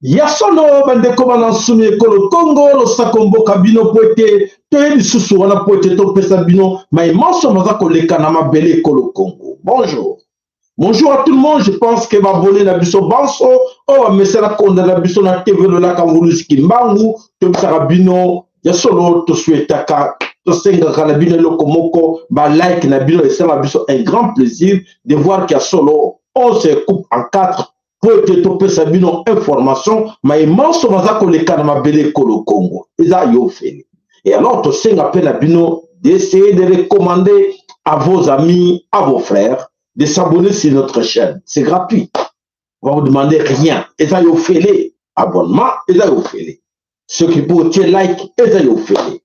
Ya solo bandeko bana nsumi ekolo Kongo, losako mboka bino po ete toye lisusu wana po ete topesa bino maye manso maza koleka na mabele ekolo Kongo. Bonjour. Bonjour à tout le monde, je pense que babone na biso banso oyo bamesana konda na biso na TV Lolaka Mvuluzi Kimbangu, tobisaka bino ya solo, tosuetaka tosengaka na bino eloko moko, ba like na bino esala biso un grand plaisir de voir que ya solo on se coupe en quatre mpo ete topesa bino information maye manso maza koleka na mabele ekolo Congo eza yo ofele. Et alors tosenga mpe na bino d'essayer de recommander à vos amis, à vos frères de s'abonner sur notre chaîne. C'est gratuit. On va vous demander rien. Eza yo ofele. Abonnement eza yo ofele. Soki mpo otie like eza yo ofele.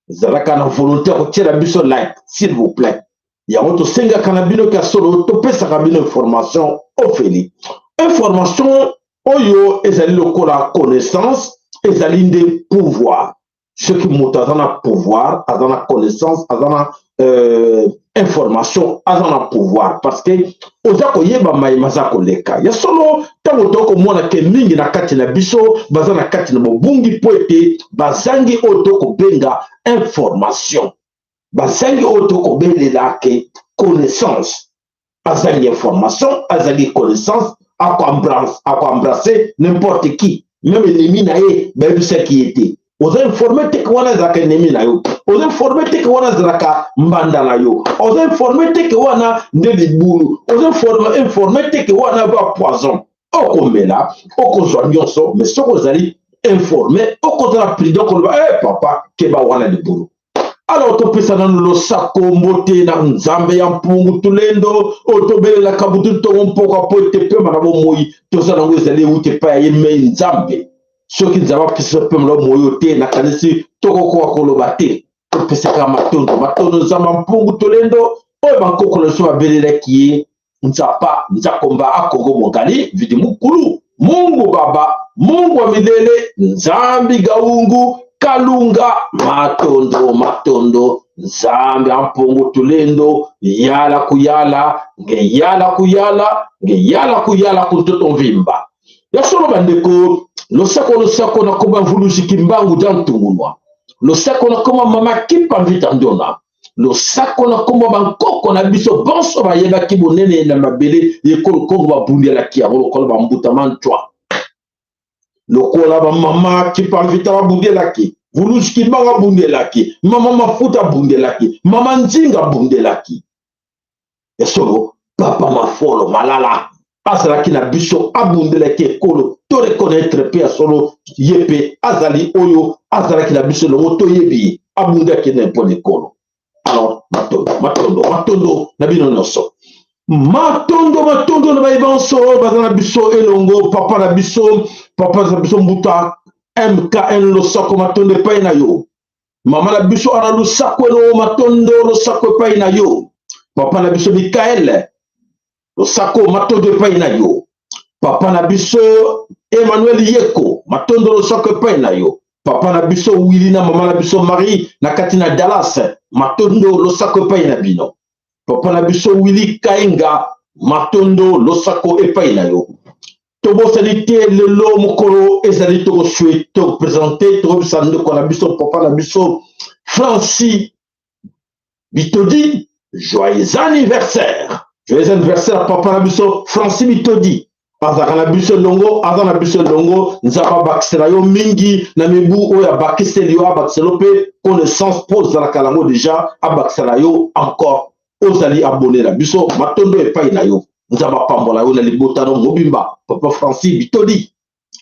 Ezalaka na volonté ya kotiela biso like s'il vous plaît. Yango tosengaka na bino ka solo topesaka bino information ofeli. Information oyo ezali lokola connaissance, ezali nde pouvoir. Soki moto aza na pouvoir, aza na connaissance, aza na information, aza na pouvoir, parce que oza koyeba mayema aza koleka. Ya solo ntango tokomona ke mingi na kati na biso baza na kati na bobungi mpo ete bazangi oyo tokobenga information, bazangi oyo tokobelela ke connaissance. Azangi information, azangi connaissance, akoembrasse n'importe qui, même ennemi na ye bayebisaki ye te. Oza informé te ke wana ezalaka ennemi na yo, oza informé te ke wana ezalaka mbanda na yo, oza informé te ke wana nde libulu, oza informé te ke wana ba poison okomela, okozwa nyonso. Mais soki ozali informé, okozala prudent koloba eh papa keba wana libulu. Alors topesa nanu losako mbote na Nzambe ya mpungu tulendo oyo tobelelaka butu ntongo mpoka po ete pema na bomoi toza nango ezali ewuti epai ya ye mei Nzambe. Soki Nzambe apesa pema na bomoi oyo te, nakanisi tokokoka koloba te. Topesaka matondo matondo Nzambe ya mpungu tulendo oyo bankoko na biso babelelaki ye Nzapa Nzakomba Akongo Mogali Vidi Mukulu Mungu Baba Mungu wa milele Nzambi Gaungu Kalunga matondo matondo Nzambe ya mpungu tulendo yala kuyala nge yala kuyala nge yala kuyala kuntoto mvimba. Ya solo bandeko, losako losako na koma Mvuluzi Kimbangu Jantungunwa, losako na koma Mama Kimpa Mvita Ndona, losako na kombo bankoko na biso bonso bayebaki bonene na mabele ekolo Kongo, babundelaki yango lokola bambuta mantwa, lokola bamama Kimpa Mvita babundelaki, Vuluzi Kimbangu abundelaki, mama Mafuta abundelaki, mama Nzinga abundelaki. Ya solo papa Mafolo Malala azalaki na biso, abundelaki ekolo, to reconnaître mpe ya solo ye mpe azali oyo azalaki na biso elongo, toyebi ye abundaki na mpo na ekolo. Alors matondo matondo matondo na bino nyonso, matondo matondo na baye banso baza na biso elongo. Papa na biso, papa na biso Mbuta MKN losako matondo epai na yo. Mama na biso ana losako elo matondo losako epai na yo. Papa na biso Mikael losako matondo epai na yo. Papa na biso Emmanuel Yeko matondo losako epai na yo. Papa na biso Willy na mama na biso Marie na kati na Dallas matondo losako epai na bino. Papa na biso Willy Kainga matondo losako epai na yo. Tobosani te lelo mokolo ezali tokosue topresente tokobisa ndeko na biso papa na biso Francis Bitodi, joyeux anniversaire, joyeux anniversaire papa na biso Francis Bitodi. Azalaka na biso elongo, aza na biso elongo. Nzambe abakisela yo mingi na mibu oyo abakiseli yo, abakisela yo mpe connaissance mpo ozalaka nango deja, abakisela yo encore. Ozali abone na biso, matondo epai na yo. Nzambe apambola yo na libota no mobimba. Papa Francis Bitodi,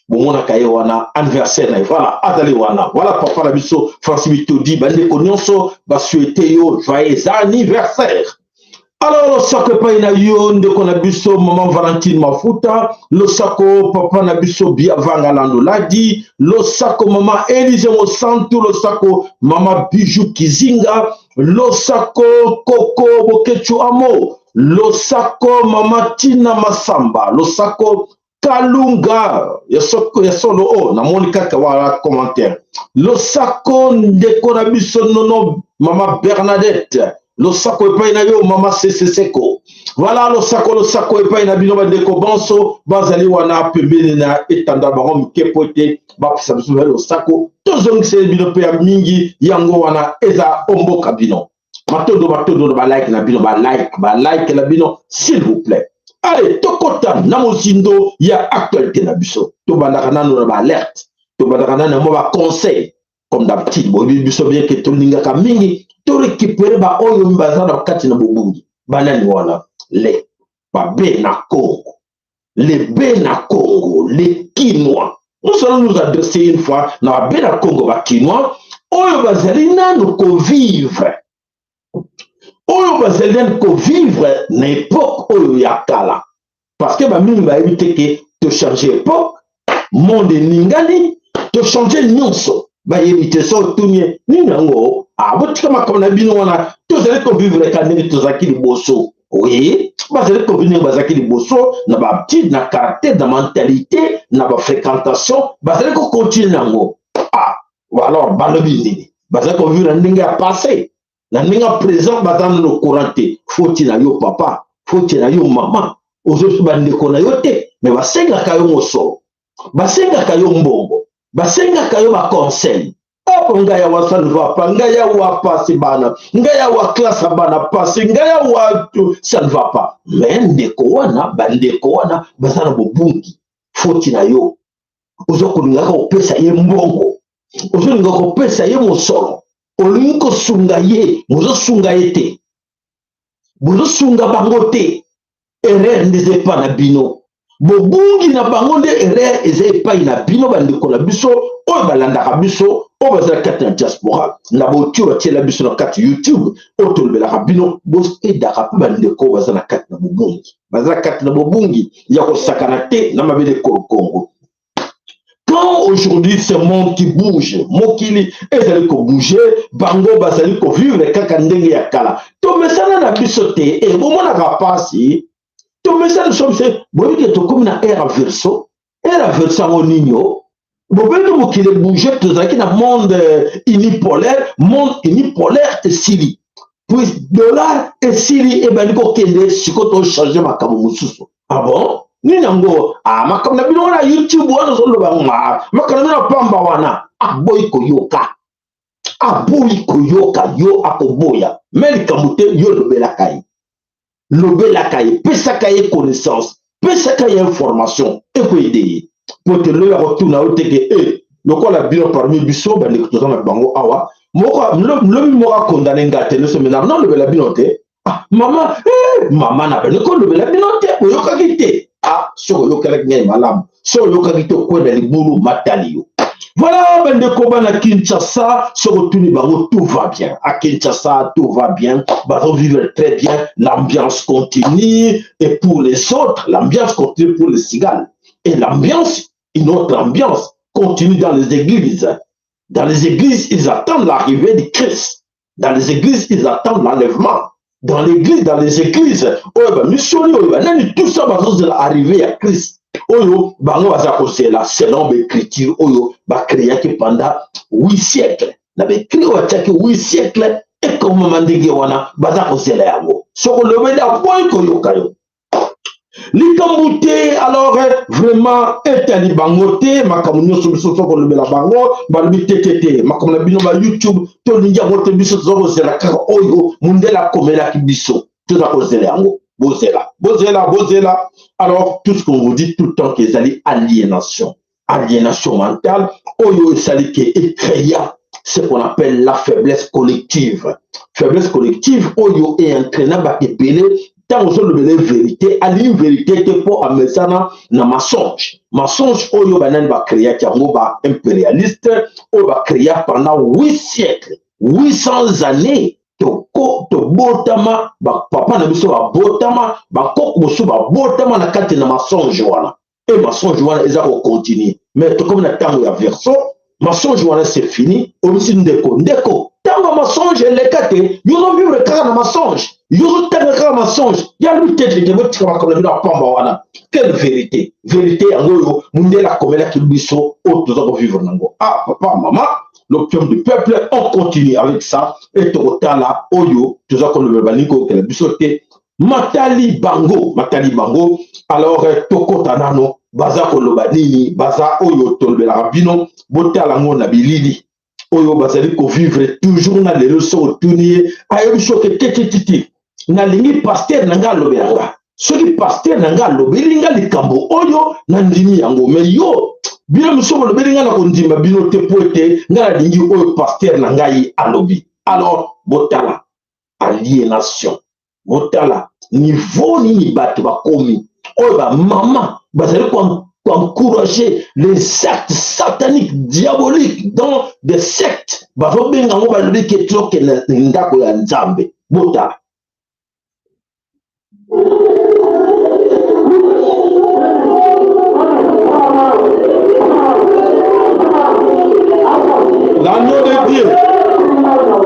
bomonaka ye wana, anniversaire na ye, voilà, azali wana. Voilà, papa na biso Francis Bitodi, bandeko nyonso basouhaite yo joyeux anniversaire. Alors, losako epai na yo, ndeko na biso mama Valentine Mafuta. Losako, papa na biso Biavanga Landoladi. Losako, mama Elise Mosantu. Losako, mama Bijou Kizinga. Losako, koko Bokechu Amo. Losako, mama Tina Masamba. Losako, Kalunga ya solo o oh, namoni kaka wana commentaire. Losako, ndeko na biso nono mama Bernadette. Losako epai na yo, mama Seseseko. Voilà, losako, losako epai na bino, bandeko banso bazali wana pembeni na etanda bango mike po ete bapesa biso losako, tozongiseli bino mpe ya mingi. Yango wana eza omboka bino. Matondo, matondo na balike na bino, balike, balike na bino, s'il vous plaît. Allez, tokota na mozindo ya actualité na biso. Tobandaka nano na baalerte, tobandaka nano na mwa baconseil comme d'habitude. Boyebi biso bien ke tolingaka mingi torécupere baoyo baza na kati na bobungi. Banani wana? Le babena Congo, les Bena Congo, les Kinois. Nous allons nous adresser une fois na Bena Congo, ba Kinois oyo bazali nanu kovivre, oyo bazali nanu kovivre na époque oyo ya kala, parce que bamingi bayebi te ke tochange époque, monde eningani, tochange nyonso, bayebi te. So otuni ye nini yango, abotika makambo na bino wana, tozali kovivre ka ndenge tozalaki liboso. Oui, bazali kovivre ndenge bazalaki liboso, na bahabitude, na caractère, na mentalité, na bafréquentation, bazali kocontinue yango. Alors balobi nini? Bazali kovivre na ndenge ya passé, na ndenge ya présent baza nano courant te. Foti na yo papa, foti na yo mama, ozoki bandeko na yo te, me basengaka yo mosolo, basengaka yo mbongo, basengaka yo baconseil. Opo ngai awa, ça ne va pas. Ngai awa pasi bana, ngai awa classe ya bana pasi, ngai awa ça ne va pas. Me ndeko wana, bandeko wana baza na bobungi. Foti na yo, oza kolingaka kopesa ye mbongo, ozolinga kopesa ye mosolo, olingi kosunga ye, bozosunga ye te, bozosunga bango te. Erreur nde eza epai na bino, bobungi na bango nde erreur eza epai na bino. Bandeko na biso oyo balandaka biso, oyo bazala kati na diaspora, na botio batiela biso na kati YouTube oyo tolobelaka bino, boedaka mpe bandeko oyo baza na kati na bobungi, baza na kati na bobungi ya kosakana te na mabele Kongo. Quand aujourd'hui ce monde qui bouge, mokili ezali kobouge, bango bazali kovivre kaka ndenge ya kala. Tomesana na biso te, e bomonaka mpasi. Tomesana biso biso, boyebi ke tokomi na ère verso. Ère verso yango nini? O bobebi mokili ebouge, tozalaki na monde unipolaire, monde unipolaire esili, puis dollar esili, ebandi kokende. Sikoyo tochange makambo mosusu. Ah bon, nini yango? Ah, makambo na bino wana YouTube wana ozoloba, makambo na bino pamba wana. Aboyi koyoka, aboyi koyoka yo, akoboya me likambo te. Yo lobelaka ye, lobelaka ye, pesaka ye connaissance, pesaka ye information, ekoyede ye po te loyo akotuna yo teke. E lokola bino parmi biso bandeko toza na bango awa, moko lobi moko akondane nga te nyonso, me nalobela bino te. Ah, mama, mama na bino kolobela bino te, oyokaki te. Ah, soki oyokelaki ngai malamu, soki oyokaki te, okwenda libulu matali yo. Voilà, bandeko bana Kinshasa, soki otuni bango, tout va bien à Kinshasa, tout va bien, bazovivre très bien, l'ambiance continue. Et pour les autres, l'ambiance continue pour les cigales, et l'ambiance, une autre ambiance continue dans les églises. Dans les églises, ils attendent l'arrivée du Christ. Dans les églises, ils attendent l'enlèvement. Dans l'église, dans les églises oyo bamissioni, oyo banani, tout ça, bazozela arrivée ya Christ oyo bango baza kozela selon baécriture oyo bacréaki pendant 8 siècles. Na baécrit oyo batiaki 8 siècles, ekomama ndenge wana, baza kozela yango. Soki olobeli, aboyi koyoka yo, likambo te. Alors vraiment etali bango te makambo nyonso. Biso so kolobela bango, balobi te te te, makambo na bino ba YouTube tolingi yango te. Biso toza kozela kaka oyo mondele akomelaki biso, toza kozela yango. Bozela, bozela, bozela. Alors tout ce qu'on vous dit tout le temps, qu'ezali aliénation, aliénation mentale oyo esali ke ecréa ce qu'on appelle la faiblesse collective. Faiblesse collective oyo eentraîna bato ebele. Ntango ozolobela vérité, alingi vérité te, mpo amesana na mensonge. Mensonge oyo banani bacréaki yango? Baimpérialiste oyo bacréa pendant 8 siècles, 800 années. Toko tobotama, bapapa na biso babotama, bakoko mosusu babotama na kati na mensonge wana. E mensonge wana eza kocontinue, mais tokomi na ntango ya verso, mensonge wana c'est fini. Obisi ndeko, ndeko, ntango ya mensonge eleka te. Yo ozovivre kaka na mensonge, yo ozotanga kaka mensonge ya lui te. Te, botika makambo na bino ya pamba wana. Quelle vérité? Vérité yango oyo mundele akomelaki biso, oyo toza kovivre nango. Ah, papa, mama, l'opium du peuple, on continue avec ça. E tokotala oyo toza kolobela, balingi kokela biso te. Matali bango, matali bango. Alors tokota nano, baza koloba nini? Baza oyo tolobelaka bino, botala yango na bilili oyo bazali kovivre toujours na lelo. Soki otuni ye, ayebi soki tetetete: nalingi pasteur na ngai alobela nga. Soki pasteur na ngai alobeli nga likambo oyo, nandimi yango. Mais yo, bino mosusu bolobeli ngai, na kondima bino te, po ete ngai nalingi oyo pasteur na ngai alobi. Alors botala aliénation, botala niveau nini bato bakomi. Oyo bamama bazali koencourager les actes sataniques, diaboliques dans des sectes, bazobenga yango, balobi ke tokende ndako ya Nzambe. Botala. L'agneau de Dieu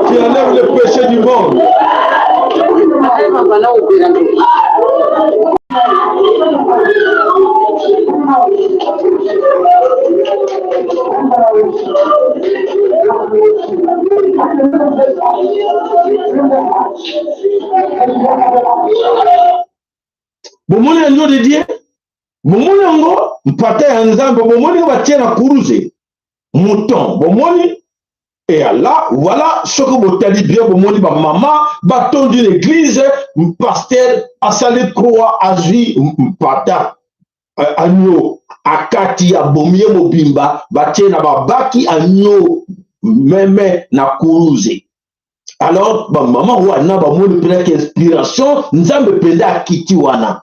qui enlève le péché du monde. Bomoni agneau de Dieu, bomoni yango, mpata ya Nzambe, bomoni ngo batie na kuruze, mouton, bomoni. Et là voilà, soki botali bien, bomoni bamama batondi l'église. Pasteur asali croix, azwi mpata, agneau, akati, abomi ye mobimba, batie na babaki, agneau meme na kuruze. Alors bamama wana bamoni mpenaki inspiration, Nzambe mpenza akiti wana.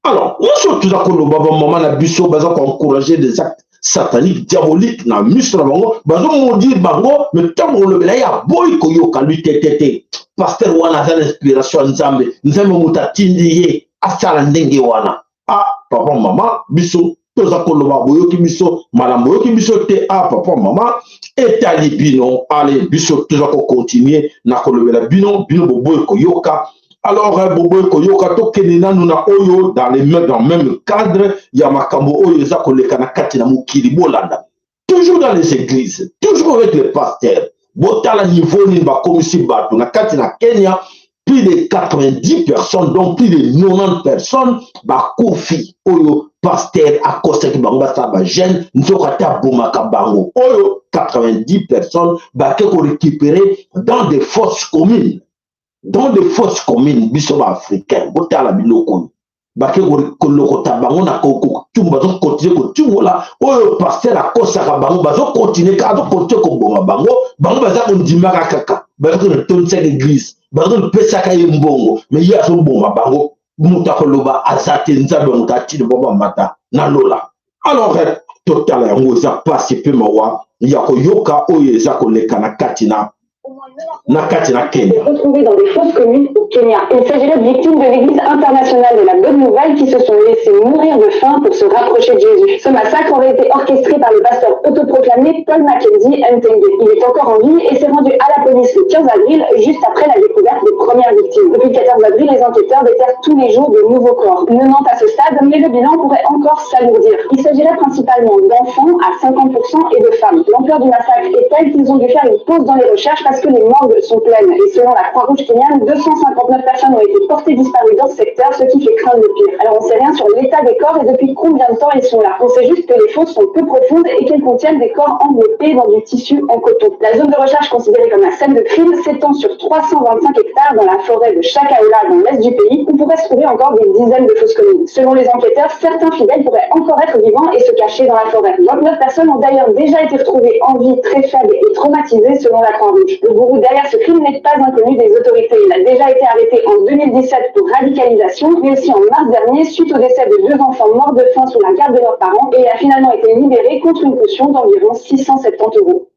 Alors nyonso toza koloba, bamama na biso baza koencourager des actes sataniques, diaboliques na miso na bango, bazomaudire bango. Mais ntango kolobela ye, aboyi koyoka lui. Te, te, te, pasteur wana aza na inspiration ya Nzambe, Nzambe moto atindi ye asala ndenge wana. Ah, papa, mama, biso toza koloba, boyoki biso malamu, boyoki biso te. Ah, papa, mama, etali bino. Ale, biso toza kocontinue na kolobela bino, bino boboyi koyoka. Alors boboyi koyoka. Tokende nanu na oyo dans même cadre ya makambo oyo eza koleka na kati na mokili. Bolanda, toujours dans les églises, toujours avec les pasteurs. Botala niveau nini bakomisi bato na kati na Kenya. Plus de 90 personnes, donc plus de 90 personnes bakufi, oyo pasteur akosaki bango basala bajeûne, nzoka te abomaka bango. Oyo 90 personnes bake korécupérer dans des fosses communes, dans des fosses communes. Biso baafricain, botala biloko oyo bake kolokota bango na kotumba, bazokontinue kotumbola oyo pasteur akosaka bango, bazokontinue, azokontinue koboma bango. Bango baza kondimaka kaka, bazokotonisaka église, bazopesaka ye mbongo, mais ye azoboma bango. Moto akoloba aza te. Nzambe moto atindi bo bamata na lola. Alors totala yango, eza pasi mpe mawa ya koyoka oyo eza koleka na kati na Kenya. Retrouvés dans des fosses communes au Kenya. Il s'agirait de victimes de l'Église internationale de la Bonne Nouvelle qui se sont laissées mourir de faim pour se rapprocher de Jésus. Ce massacre aurait été orchestré par le pasteur autoproclamé Paul Mackenzie Ntenge. Il est encore en vie et s'est rendu à la police le 15 avril, juste après la découverte des premières victimes. Depuis le 14 avril, les enquêteurs déterrent tous les jours de nouveaux corps. 90 à ce stade, mais le bilan pourrait encore s'alourdir. Il s'agirait principalement d'enfants à 50% et de femmes. L'ampleur du massacre est telle qu'ils ont dû faire une pause dans les recherches parce parce que les morgues sont pleines. Et selon la Croix-Rouge kenyane, 259 personnes ont été portées disparues dans ce secteur, ce qui fait craindre le pire. Alors on sait rien sur l'état des corps et depuis combien de temps ils sont là. On sait juste que les fosses sont peu profondes et qu'elles contiennent des corps enveloppés dans du tissu en coton. La zone de recherche considérée comme la scène de crime s'étend sur 325 hectares dans la forêt de Shakahola, dans l'est du pays, où pourraient se trouver encore des dizaines de fosses communes. Selon les enquêteurs, certains fidèles pourraient encore être vivants et se cacher dans la forêt. 29 personnes ont d'ailleurs déjà été retrouvées en vie, très faibles et traumatisées selon la Croix-Rouge. Le gourou derrière ce crime n'est pas inconnu des autorités. Il a déjà été arrêté en 2017 pour radicalisation, mais aussi en mars dernier suite au décès de deux enfants morts de faim sous la garde de leurs parents et il a finalement été libéré contre une caution d'environ 670 euros.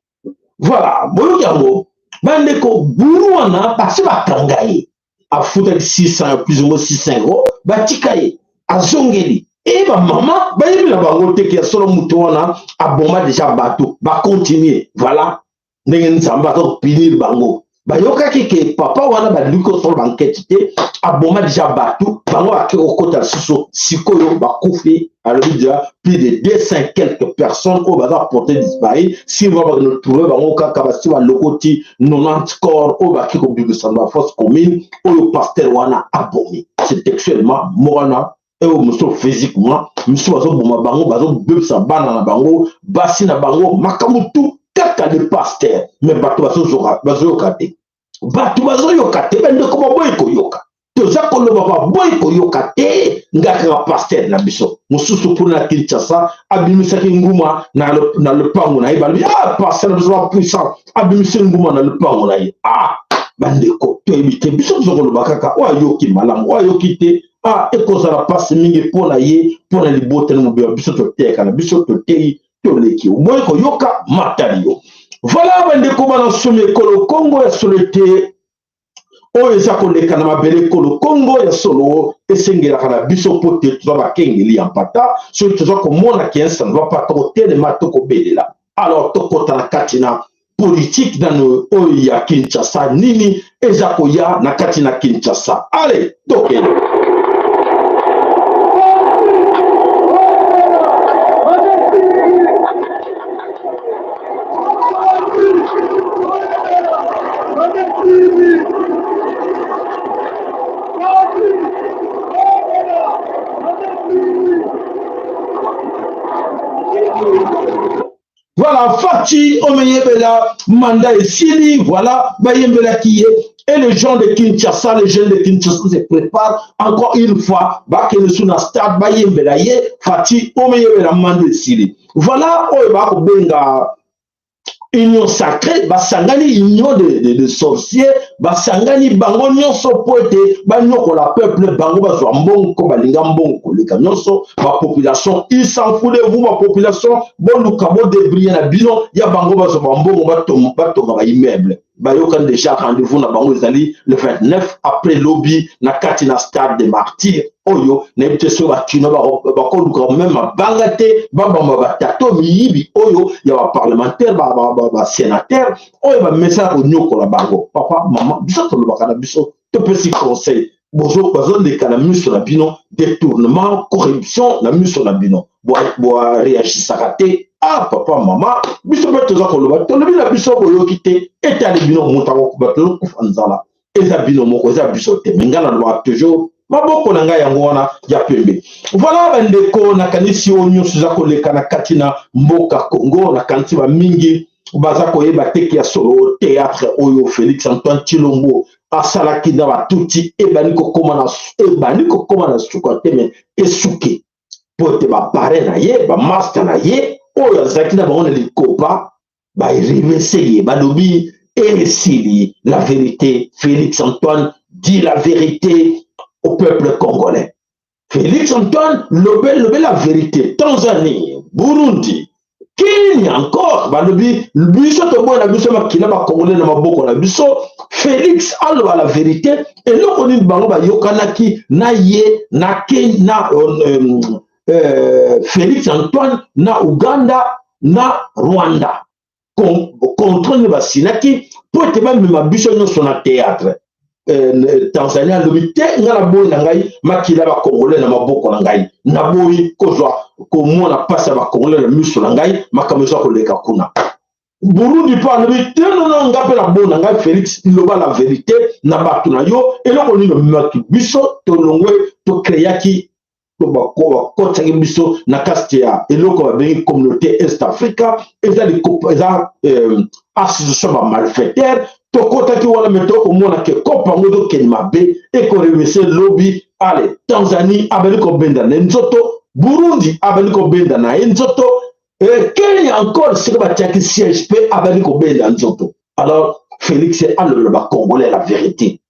Voilà, boyoki yango bandeko, buru wana basi bakanga ye, afutaki 600, plus ou moins 600 euros, batika ye, azongeli e bamama bayebi na bango te ke ya solo moto wana aboma déjà bato. Bacontinue, voilà ndenge Nzambe aza kopunir bango. Bayokaki ke papa wana balingi kosala baenquête te, aboma déjà bato, bango bake kokota lisusu. Sikoyo bakufi, alobi déjà plus de 200 quelques personnes oyo baza porté disparu. Si va bakende trouve bango kaka, basi balokoti 90 corps oyo bake kobimisa na bafosse commune oyo pasteur wana abomi sexuellement, moko oyo mosusu physiquement, mosusu bazoboma bango, bazobebisa bana na bango, basi na bango, makambo tu kaka le pasteur. Mais bato bazoyoka te, bato bazoyoka te, bandeko baboyi koyoka. Toza koloba, baboyi koyoka te. Nga kaka pasteur na biso mosusu mpona na Kinshasa abimisaki nguma na lopango na ye. Balobi: "Ah, pasteur na biso bapuissant abimisi nguma na lopango na ye." Ah, bandeko, toyebi te. Biso toza koloba kaka, oyo ayoki malamu, oyo ayoki te, ah, ekozala mpasi mingi mpo na ye, mpo na libota na mobima. Biso toteyaka na biso, toteyi, toleki. Oboyi koyoka, matali yo. Voilà, bandeko bana somi ekolo Kongo, ya solo ete oyo eza koleka na mabele ekolo Kongo, ya solo esengelaka na biso mpo te toza bakengeli ya mpata. Soki toza komona ke ça ne va pas, tokotelema, tokobelela. Alors tokɔta na kati na politike nano oyo ya Kinshasa. Nini eza koya na kati na Kinshasa? Ale, tokende. Voilà, Fatshi omeyebela, mandat esili. Voilà, bayembelaki ye. Et les gens de Kinshasa, les jeunes de Kinshasa se préparent encore une fois, bakende su na stade, bayembela ye Fatshi omeyebela, mandat esili. Voilà oyo bakobenga union sacrée. Basangani, union de sorciers, basangani bango nyonso mpo ete banyokola peuple, bango bazwa mbongo. Balinga mbongo koleka nyonso. Bapopulation, il s'en fout de vous. Bapopulation, boluka bodébrouiller na bino. Ya bango bazwa bambongo, batonga baimmeuble. Bayokani déjà, rendez-vous na bango ezali le 29, après lobi, na kati na stade de Martyr. Oyo nayebi te soki bakino bakoluka même mabanga te, babamba batato miyibi oyo ya baparlementaire, basénateur oyo bamesana konyokola bango. Papa, mama, biso tolobaka na biso, topesi conseil. Bazoleka na miso na bino, détournement, corruption na miso na bino, boréagisaka te. Ah, papa, mama, biso mpe toza koloba, tolobi na biso, boyoki te, etali bino. Moto akokuba, tozokufa nzala, eza bino moko, eza biso te. Mais ngai nalobaka toujours, maboko na ngai yango wana ya pembe. Voilà, bandeko, nakanisi oyo nyonso eza koleka na kati na mboka Congo, nakanisi bamingi baza koyeba teke ya solo théâtre oyo Félix Antoine Tshilombo asalaki na batuti ebandi kokóma na suka te. Mais esuki mpo ete baparrain na ye, bamaster na ye oyo azalaki na bango na likopa, baremese ye, balobi esili. La vérité, Félix Antoine dit la vérité au peuple congolais. Félix Antoine lobe, lobe la vérité. Tanzanie, Burundi, Kenya encore balobi: biso toboya na biso makila bakongolais na maboko na biso. Félix aloba la vérité. Eloko nini bango bayokanaki na ye na, na Félix Antoine na Uganda na Rwanda? Contrat nini basinaki mpo ete bamema biso nyonso na théâtre? Tanzanie alobi te: ngai naboyi na ngai makila bakongolais na maboko na ngai, naboyi kozwa komona mpasi ya bakongolais na miso na ngai. Makambo eza koleka kuna. Burundi mpe alobi te, nono, nga mpe nabona ngai. Félix, loba la vérité na bato na yo. Eloko nini omemaki biso? Tolongwe, tocréaki, bakotisaki biso na kati ya eloko babengi Communauté Est Africa. Eza eza association bamalfaiteur. Tokɔtaki wana, me tokomona ke kopa yango ezokende mabe, ekoremise lobi. Ale, Tanzanie abandi kobenda na ye nzoto, Burundi abandi kobenda na ye nzoto, Kenya encore, sika batiaki siège, mpe abandi kobenda nzoto. Alors Félix alobela Bacongolais la vérité: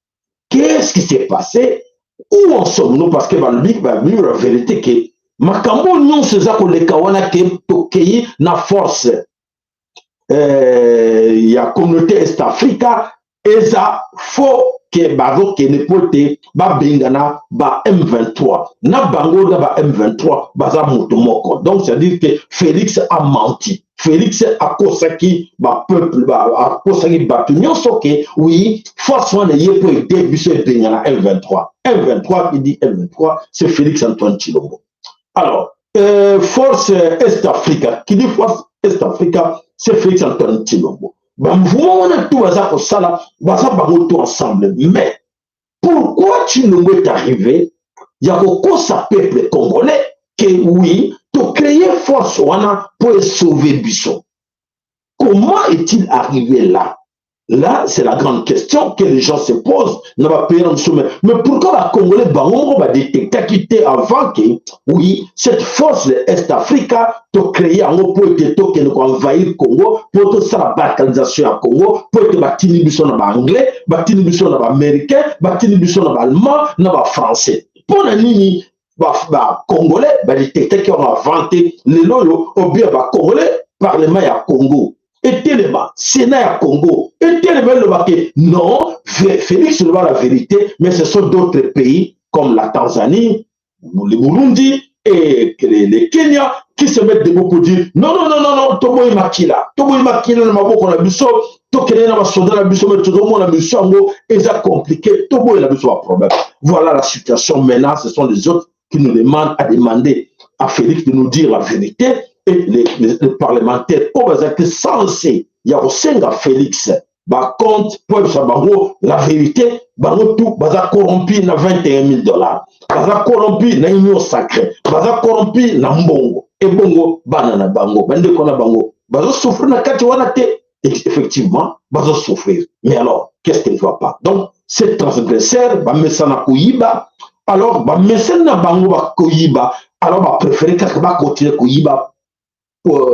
qu'est-ce qui s'est passé? Où en sommes-nous? Parce que balobi, babi la vérité ke makambo nyonso eza koleka wana, ke tokei na force ya Communauté Est Africa, eza faux, ke bazokende mpo ete babengana ba M23 na bango, na ba M23 baza moto moko. Donc c'est à dire que Félix a menti. Félix akosaki bapeuple, akosaki bato nyonso ke oui, force wana ye mpo ede biso ebengana M23. M23 qui dit M23, c'est Félix Antoine Tshilombo. Alors force Est Africa, qui dit force Est Africa, c'est Félix Antoine Tshilombo. Bamouvement wana tout baza kosala, baza bango tout ensemble. Mais pourquoi Tshilombo est arrivé ya kokosa peuple congolais ke oui, tocréer force wana mpo esauve biso? Comment est-il arrivé là? Là, c'est la grande question que les gens se posent na bapays na biso. Mais pourquoi Bacongolais bango moko badétectaki te avant ke oui, cette force de Est Africa, tocréer yango mpo ete tokende koenvahir Congo, mpo tosala balkanisation ya Congo, mpo ete batindi biso na Baanglais, batindi biso na Baaméricain, batindi biso na Baallemand, na Bafrançais? Mpo na nini Bacongolais badétectaki yango avant te? Lelo oyo obia Bacongolais, parlement ya Congo etelema, sénat ya Congo etelema, eloba ke non, Félix, loba la vérité. Mais ce sont d'autres pays comme la Tanzanie, le Burundi et le Kenya qui se mettent debout pour dire non, non, non, non, non, toboyi makila, toboyi makila na maboko na biso. Tokende na basoda na biso, me tozomona biso yango eza compliqué, toboyela biso baproblème. Voilà la situation. Maintenant, ce sont les autres qui nous demandent à demander à Félix de nous dire la vérité. Et les parlementaires oyo bazalaki censé ya kosenga Félix bacompte mpo ayebisa bango la vérité, bango tout baza corrompu na 21 000 dollars, baza corrompu na Union sacrée, baza corrompu na mbongo. Ebongo bana na bango, bandeko na bango bazosouffrir na kati wana te? Effectivement, bazosouffrir. Mais alors, qu'est-ce qui ne va pas? Donc ces transgresseurs bamesana koyiba. Alors bamesani na bango bakoyiba, alors bapréféré kaka bakontinue koyiba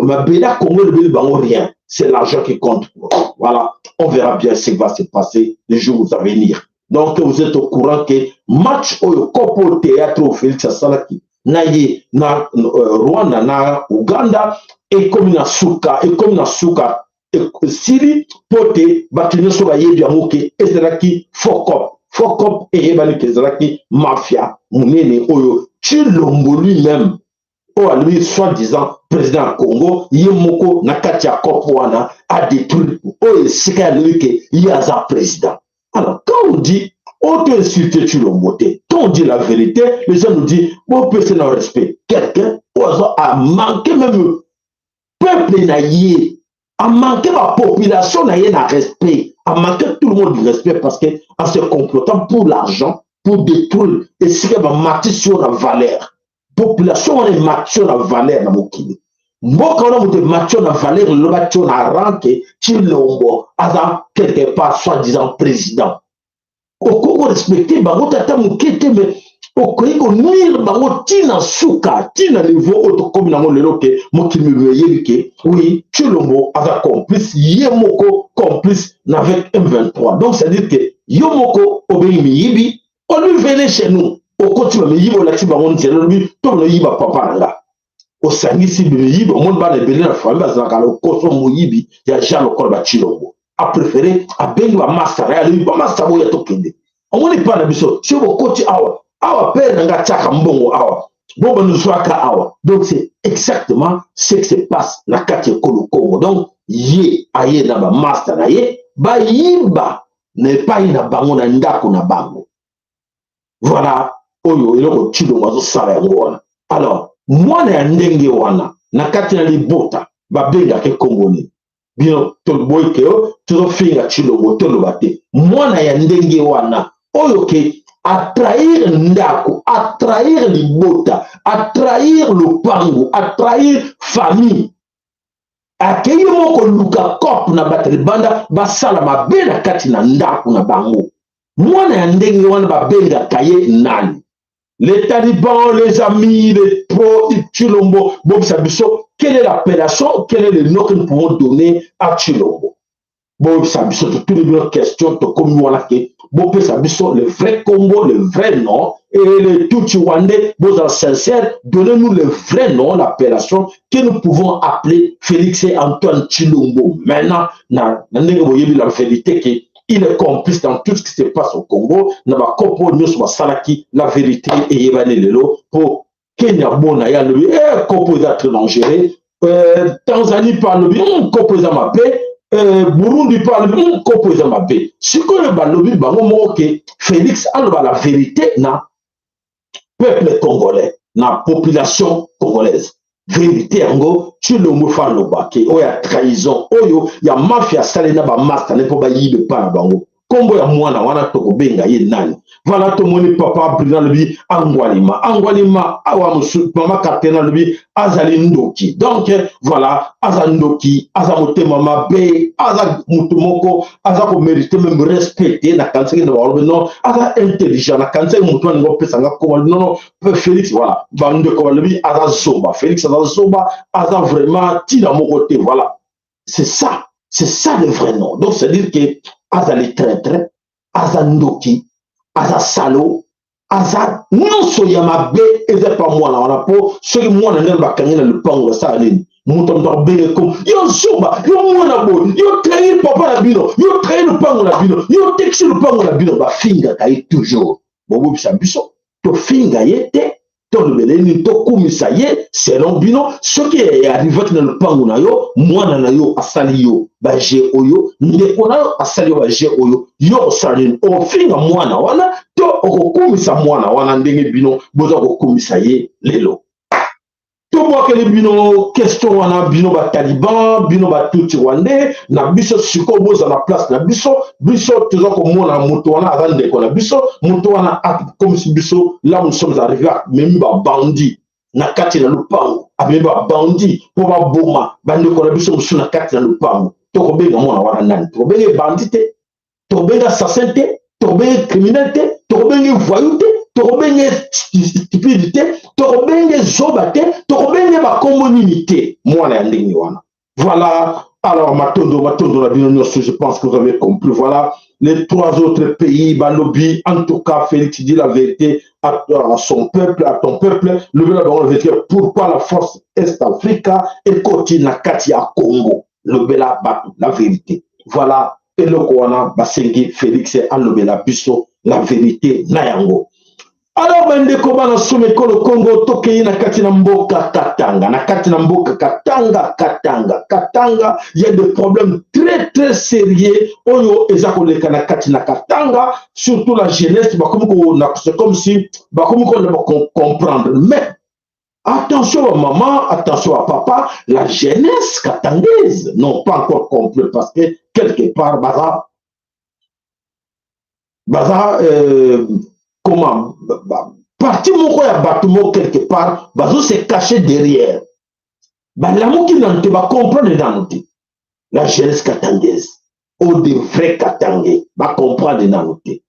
mabele ya Congo. Elobeli bango rien, c'est l'argent qui compte. Voilà, on verra bien ce qui va se passer les jours à venir. Donc vous êtes au courant que match oyo, kopo théâtre oyo Félix asalaki na ye na Rwanda na Uganda, ekomi na suka, ekomi na suka, esili, mpo te bato nyonso bayebi yango ke ezalaki faux. Faux, eyebani ke ezalaki mafia monene oyo Tshilombo lui-même, oyo alobi soi-disant président ya Congo, ye moko na kati ya cope wana adétruire oyo esika alobi ke ye aza président. Alors quand on dit auto insulter Tshilombo te, quand on dit la vérité, les gens nous disent bopesa na respect quelqu'un oyo aza amanqué même peuple na ye, amanqué bapopulation na ye na respect, amanqué tout le monde du respect, parce que en se complotant pour l'argent, pour détruire esika bamatisi yo na valeur, population wana ematisi yo na valeur na mokili, mboka wana moto emati yo na valeur. Lelo bati yo na rang ke Tshilombo aza quelque part soi-disant président, okoki korespecte bango tata moke te, mais okoki konuire bango ntina suka, ntina niveau oyo tokómi nango lelo, ke mokili mobimba eyebi ke oui, Tshilombo aza complice, ye moko complice na avec M23. Donc c'est à dire ke yo moko obengi miyibi, olobi venez chez nous, okoti bamiyibi, olakisi bango nzela, olobi to oyiba papa na nga, osangisi miyibi. Omoni bana ebele na famille bazalaka lokoso moyibi ya Jean lokola baTshilombo apréféré abengi bamaster, alobi bamaster boya, tokende, omoni mpa na biso, soki bokoti awa, awa père na nga atiaka mbongo awa, bo banozwaka awa. Donc c'est exactement ce qui se passe na kati ya ekolo Congo. Donc ye aye na bamaster na ye, bayiba na epai na bango, na ndako na bango. Voilà oyo eloko Tshilombo azosala yango wana. Alors mwana ya ndenge wana na kati na libota babengaka ekombo nini? Bino toboyi ke tozofinga Tshilombo, toloba te. Mwana ya ndenge wana oyo ke atrahir ndako, atrahir libota, atrahir lopango, atrahir famille, akei moko luka cop na bato libanda basala mabe na kati na ndako na bango. Mwana ya ndenge wana babengaka ye nani? Les talibans, les amis, les pro Tshilombo, bobisa biso, quelle est l'appellation, quel est le nom que nous pouvons donner à Tshilombo? Bobisa biso, totuni bino question, tokomi wana ke bopesa biso le vrai Congo, le vrai nom, et les Tutsi rwandais, bozala sincère, donnez-nous le vrai nom, l'appellation que nous pouvons appeler Félix et Antoine Tshilombo. Maintenant, na ndenge boyebi la vérité ke il est complice dans tout ce qui se passe au Congo, na bakopo nyonso basalaki, la vérité eyebani lelo. Po Kenya bona ye alobi eh, kopo eza très dangereux, Tanzanie mpe alobi kopo eza mabe, Burundi mpe alobi kopo eza mabe. Sikoyo balobi bango moko ke Félix aloba la vérité na peuple congolais, na population congolaise. Vérité yango Tshilombo fa aloba ke oyo ya trahison, oyo ya mafia asali na bamaster ne mpo bayibe mpa na bango. Nkombo ya mwana wana tokobenga ye nani? Voilà, tomoni papa Brina alobi Angwalima, Angwalima awa mosusu, mama Capitaine alobi azali ndoki. Donc voilà, aza ndoki, aza motema mabe, aza motu moko aza komérite même respect te. Nakanisaki na balobi non, aza intelligent, nakanisaki motu alingi opesanga koma non, non, Félix. Voilà, bandeko balobi aza zoba, Félix aza zoba, aza vraiment ntina moko te. Voilà, c'est ça, c'est ça le vrai nom. Donc c'est à dire que azali traître, aza ndoki, aza salo, aza nyonso ya mabe eza pa mwana wana. Mpo soki mwana ndenge bakangi na lupango, basala nini? Moto abenge komo yo zoba, yo mwana boye, yo trahir papa na bino, yo trahir lupango na bino, yo tekisi lupango na bino. Bafingaka ye toujours. Bobobisa biso, tofinga ye te, tolobele nini? Tokumisa ye selon bino? Soki arrivaki na lupango na yo, mwana na yo asali yo baje oyo, ndeko na yo asali yo baje oyo, yo osala nini? Okofinga mwana wana to okokumisa mwana wana ndenge bino boza kokumisa ye lelo? Tobwakeli bino question wana, bino bataliban, bino batutsi rwandais na biso. Sikoyo boza na place na biso. Biso toza komona moto wana aza ndeko na biso, moto wana akomisi biso là où nous sommes arrivés. Amemi babandi na kati na lupango, amemi babandi mpo baboma bandeko na biso mosusu na kati na lupango. Tokobenga mwana wana nani? Tokobenga bandi te, tokobenga assassin te, tokobenga criminel te, tokobenga voyou te, tokobenga stupide te, tokobenga zoba te, tokobenga bakombo nini te mwana ya ndenge wana? Voilà. Alors matondo, matondo na bino nyonso, je pense que vous avez compris. Voilà, les trois autres pays balobi, en tout cas Félix dit la vérité à son peuple, à ton peuple, lobela bango la vérité. Pourquoi la force Est Africa ekoti na kati ya Congo? Lobela bato la vérité. Voilà, eloko wana basengi Félix alobela biso la vérité na yango. Alors bandeko bana soma ekolo Congo, tokei na kati na mboka Katanga. Na kati na mboka Katanga, Katanga, Katanga, il y a des problèmes très très sérieux oyo eza koleka na kati na Katanga, surtout la jeunesse bakomi ko, c'est comme si bakomi ko comprendre. Mais attention à maman, attention à papa, la jeunesse katangaise n'ont pas encore compris parce que quelque part baza baza comment, parti moko ya bato moko quelque part bazo se cacher derrière, balamuki nanu te, bacomprendre nanu te. La jeunesse katangaise ou de vrais Katangais bacomprendre nanu te.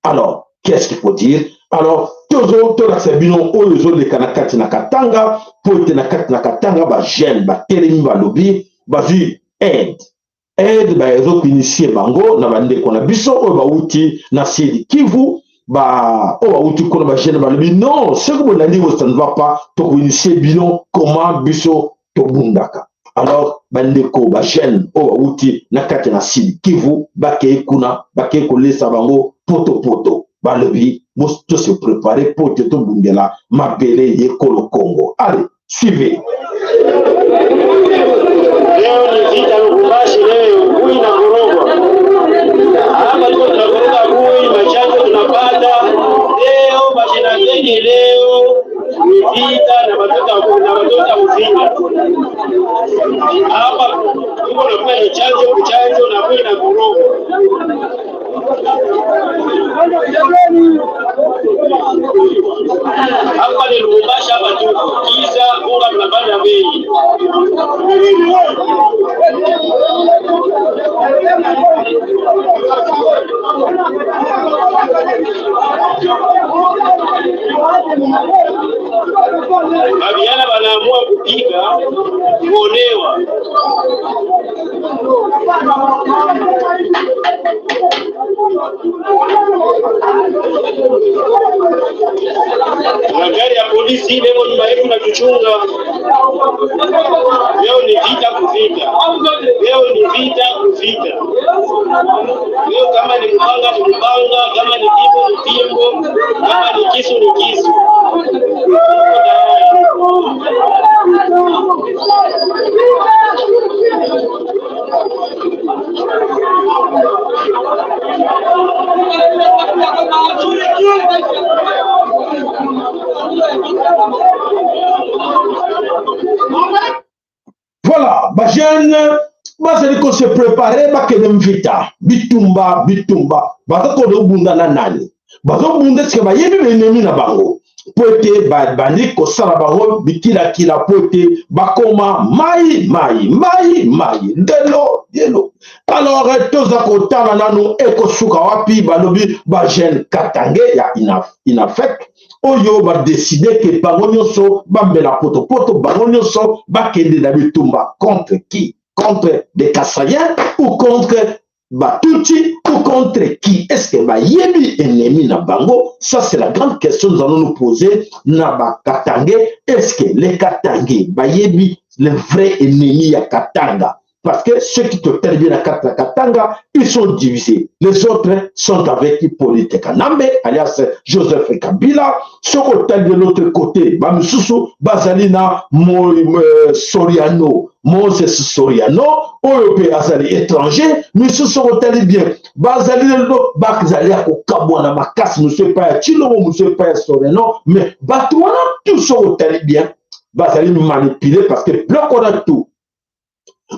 Alors qu'est-ce qu'il faut dire? Alors tozo tolakisa bino oyo ezoleka na kati na Katanga, po ete na kati na Katanga bajeune batelemi, balobi bazwi aide, aide bazokoinitier bango na bandeko na biso oyo bauti na Sud Kivu, ba oyo bauti kuna. Bajeune balobi non, soki bolandi bo, ça ne va pas, tokoinitier bino comment biso tobundaka. Alors bandeko bajeune oyo bauti na kati na Sud Kivu bakei kuna, bakei kolesa bango potopoto. Balobi tose préparer po te tobundela mabele yekolo Congo. Allez, suivez. Leo ni vita Lubumbashi, leo bui na korogwa hapa, tuko tunakoroga bui, machanjo tunapata leo, mashina zenye leo ni vita na batoto na batoto Uvira hapa, tuko Tuko nafanya chanjo kuchanjo na mwili na kurogo. Hapa ni Lubumbashi, hapa tuko kisa unga tunapanda bei. Babiana wanaamua kupiga kuonewa. Magari ya polisi leo nyuma yetu natuchunga. Leo ni vita kuvita, leo ni vita kuvita. Leo kama ni mpanga ni mpanga, kama ni fimbo ni fimbo, kama ni kisu ni kisu. Voilà, ba jeune bazali ko se préparer bakende mvita bitumba bitumba baza kobunda na nani bazobunda esike bayebi baenemi na bango mpo ete babandi kosala bango bikilakila mpo ete bakoma mai mai mai mai ndelo ndelo alors toza kotala nanu ekosuka wapi balobi bajeune katange ya inafec oyo badeside ke bango nyonso bamela potopoto bango nyonso bakende na bitumba contre qui contre des kasaïens ou contre Batutsi ou contre qui? Est-ce que bayebi ennemi na bango? Ça c'est la grande question nous allons nous poser na ba Katangais. Est-ce que les Katangais bayebi le vrai ennemi ya Katanga? Parce que ceux qui te bien la carte ya Katanga, ils sont divisés. Les autres sont avec Hippolyte Kanambe, alias Joseph Kabila. Soki otali de l'autre côté, ba misusu bazali na Mo, Soriano, Moses Soriano oyo mpe azali étranger misusu soki otali bien bazali lelo bazali ya kokabwana makasi mosusu epai ya Tshilombo mosusu epai ya Soriano mais bato wana tout soki otali bien bazali manipulé parce que bloc wana tout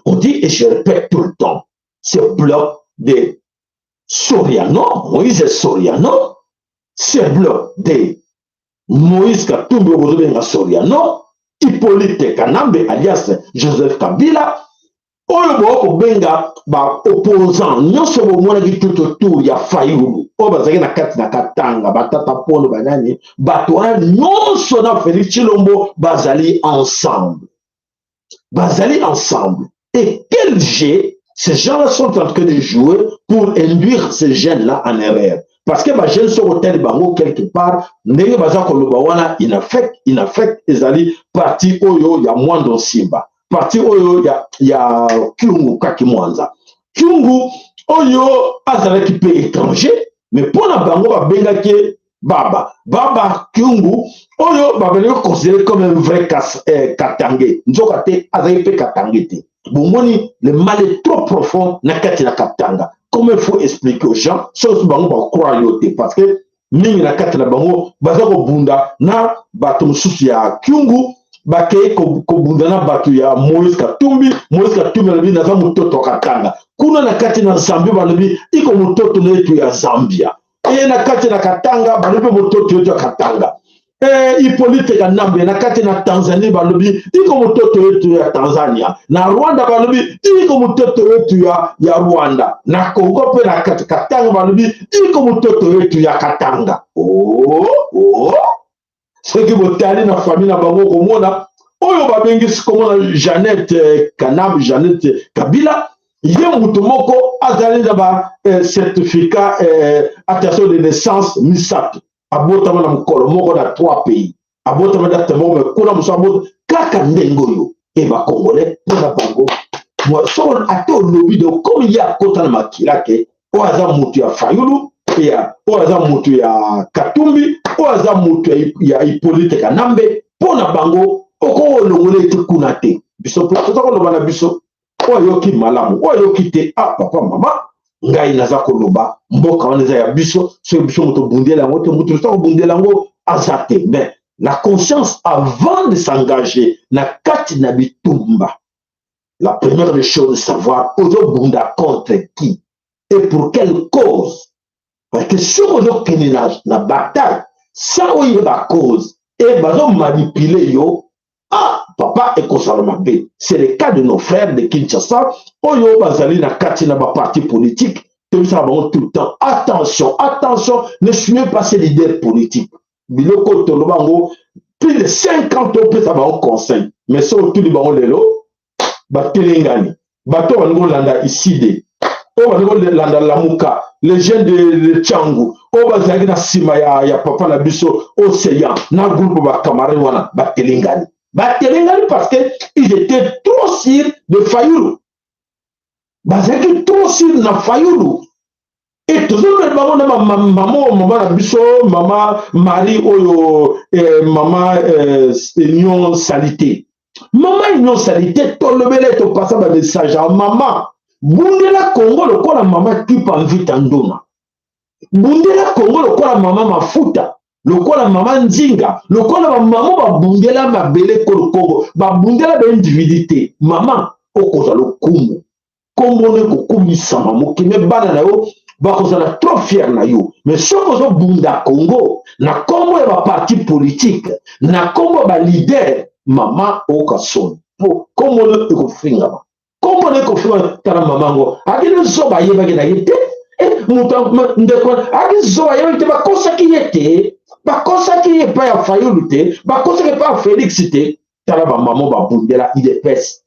on dit et je répète tout le temps ce bloc de Soriano Moïse Soriano ce bloc de Moïse Katumbi oyo bozobenga Soriano, Hippolyte Kanambe alias Joseph Kabila, oyo boya kobenga ba opposants nyonso bomonaki tout autour ya Fayulu oyo bazalaki na kati na Katanga, batata pono banani, bato wana nyonso na Felix Tshilombo bazali ensemble, bazali ensemble. Et quel jeu ces gens-là sont en train de jouer pour induire ces jeunes-là en erreur. Parce que ba jeunes sont hôtel bango quelque part, ndenge baza koloba wana inafek, inafek ezali parti oyo ya Mwando Simba, parti oyo ya, ya Kyungu Kaki Mwanza. Kyungu oyo azalaki pe étranger, mais pona bango babengaki Baba, Baba Kyungu oyo babandaki considéré comme un vrai kas, eh, Katangais. Nzoka te azalaki mpe Katangais te. Bomoni le mal est trop profond na kati na Katanga. Comment il faut expliquer aux gens soki bango ba croire yo te parce que mingi na kati na bango baza kobunda na bato mosusu ya Kyungu bakei kobunda na bato ya Moïse Katumbi. Moïse Katumbi alobi naza mototo ya Katanga. Kuna na kati na Zambie balobi iko mototo na yetu ya Zambia. Eye na kati na Katanga balobi mototo yetu ya Katanga. Hippolyte Kanambe na kati na Tanzanie balobi iko mototo yetu ya Tanzania. Na Rwanda balobi iko mototo yetu ya, ya Rwanda. Na Congo mpe na kati Katanga balobi iko mototo yetu ya Katanga. Oh, oh. Soki botali na famille na bango komona oyo babengisi komona Jeannette Kanambe, Jeannette Kabila, ye moto moko azali na ba certificat attestation de naissance misato, abotama na mokolo moko na 3 pays, abotama date moko mais kuna mosusu abota kaka ndenge oyo e ba congolais mpona bango soko ata olobi donc comme ye akota na makila ke oyo aza moto ya Fayulu ya oyo aza moto ya Katumbi oyo aza moto ya Hippolyte Kanambe, mpona bango okolongola ete kuna te. Biso mpe toza koloba na biso oyo ayoki malamu oyo ayoki te, ah papa mama ngai naza koloba mboka wana eza ya biso, soki biso moto obundela yango te, moto mosusu akobundela yango aza te. Mais la conscience avant de s'engager na kati na bitumba La première des choses, savoir ozobunda contre qui et pour quelle cause. Parce que soki ozokende na bataille sans oyeba cause e bazomanipule yo, ah papa, ekozala mabe. C'est le cas de nos frères de Kinshasa oyo bazali na kati na baparti politique. Toyebisaka bango tout le temps: attention, attention, ne suivez pas ces leaders politiques. Biloko toloba yango plus de 5 ans, topesa bango conseil, mais soki otuli bango lelo, batelengani. Bato balingi kolanda Ecidé, oyo balingi kolanda Lamuka, les jeunes de Tshangu oyo bazalaki na nsima ya papa na biso Océan na groupe bacamarade wana, batelengani, batelengani, parce que ils étaient trop sûrs de Fayulu. Bazalaki trop sûrs na Fayulu. E tozolobela bango na mama, mama na biso, mama Marie oyo, mama Union Sacrée, mama Union Sacrée. Tolobela, topasa bamessage ya mama: bundela Kongo lokola mama Kipa Mvita Ndona, bundela Kongo lokola mama Mafuta, lokola mama Nzinga, lokola bamama babundela mabele kolo Kongo, babundela baindividu te. Mama, okozwa lokumu, nkombo no ekokumisama mokili, bana na yo bakozala trop fier na yo. Mais soki ozobunda Congo na nkombo ya baparti politique, na nkombo ya baleader, mama, oyoka soni, mpo nkombo no ekofingama, nkombo no ekofingama. Tala mama yango akende zoba, ayebaki na ye te. Moto ndeko aki zoba, ayebaki te. Bakosaki ye te, bakosaki ye epai ya Fayulu te, bakosaki epai ya Félix te. Tala bamama babundela UDPS,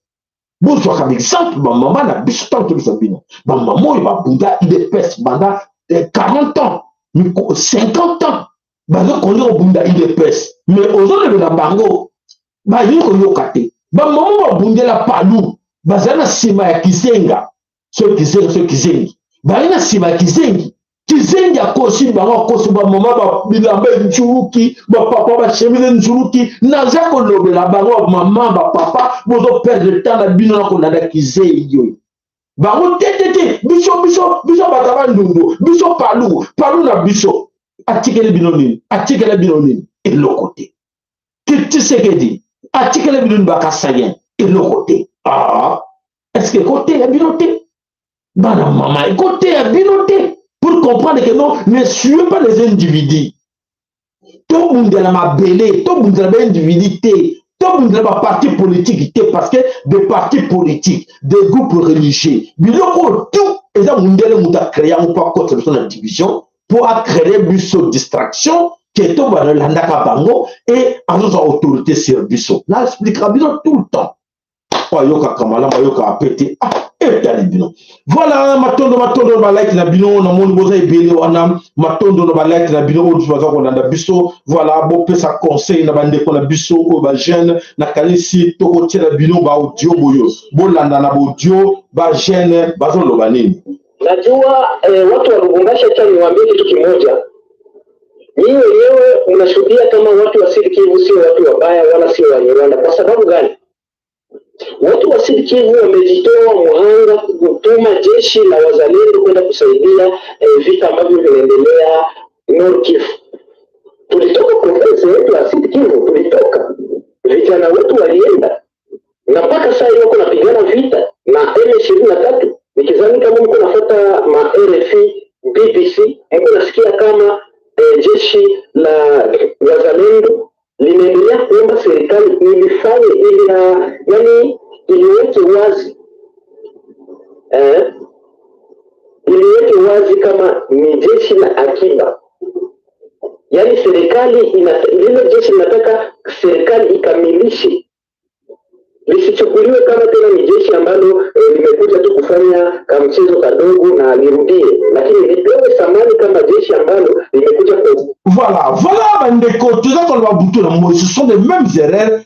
bozwaka baexemple. Bamama na biso, ntango tobisa bino, bamama oyo babunda UDPS banda 40 ans, 50 ans, bazokondi kobunda UDPS, mais ozolobela bango, balingi koyoka te. Bamama babundela Palu, bazali na nsima ya Kizenga, so Kizenga, so Kizengi, bazali na nsima ya Kizengi. Kizengi akosi bango, akosi bamama, bilamba enzuluki, bapapa bachemise enzuluki. Naza kolobela bango: bamama, bapapa, bozoperdre temps na bino na kolanda kizengi oyo. Bango te, te, te. Biso, biso, biso bato Bandundu, biso Palu, Palu na biso atikeli bino nini? Atikeli bino nini? Eloko te. Tshisekedi atikeli bino nini? Bakasaïens, eloko te. Ah, est ce que ekoteya bino te, bana mama? Ekoteya bino te pour comprendre que non, ne suivez pas les individus. Tobundela mabele, tobundela baindividu te, tobundela baparti politique te, parce que des partis politiques, des groupes religieux, biloko oyo tout eza mundele moto acréer yango mpo akotisa biso na division, mpo acréer biso distraction, ke to balandaka bango e azozwa autorité sur biso. Na expliquera bino tout le temps. Oyo ayokaka malamu, ayokaka pe te. Ah, etali bino. Voilà, matondo, matondo na balike na bino. Namoni boza ebele wana. Matondo na balike na bino oyo baza kolanda biso. Voilà, bopesa conseil na bandeko na biso oyo bajeune. Nakanisi tokotiela bino baaudio boyo, bolanda na baaudio, bajeune bazoloba nini. Najua watu wa Lubumbashi, acha niwaambie kitu kimoja. Nyinyi wenyewe mnashuhudia kama watu wa Sud Kivu sio watu wabaya wala sio Wanyarwanda. Kwa sababu gani? Watu wa Sud Kivu wamejitoa muhanga kutuma jeshi la wazalendo kwenda kusaidia vita ambavyo vinaendelea Nord Kivu. Tulitoka province yetu ya Sud Kivu, tulitoka, vijana wetu walienda na mpaka saa hiyo wako napigana vita na M23. Nikizani kama mko nafuata ma RFI, BBC, mko nasikia kama jeshi la wazalendo limeendelea kuomba serikali ilifanye ili yani iliweke wazi kama ni jeshi la akiba. Yani serikali lile jeshi linataka serikali ikamilishe, lisichukuliwe kama tena ni jeshi ambalo limekuja tu kufanya kamchezo kadogo na lirudie, lakini lipewe thamani kama jeshi ambalo limekuja kwa Voilà, bandeko, toza koloba butu na moi, ce sont les mêmes erreurs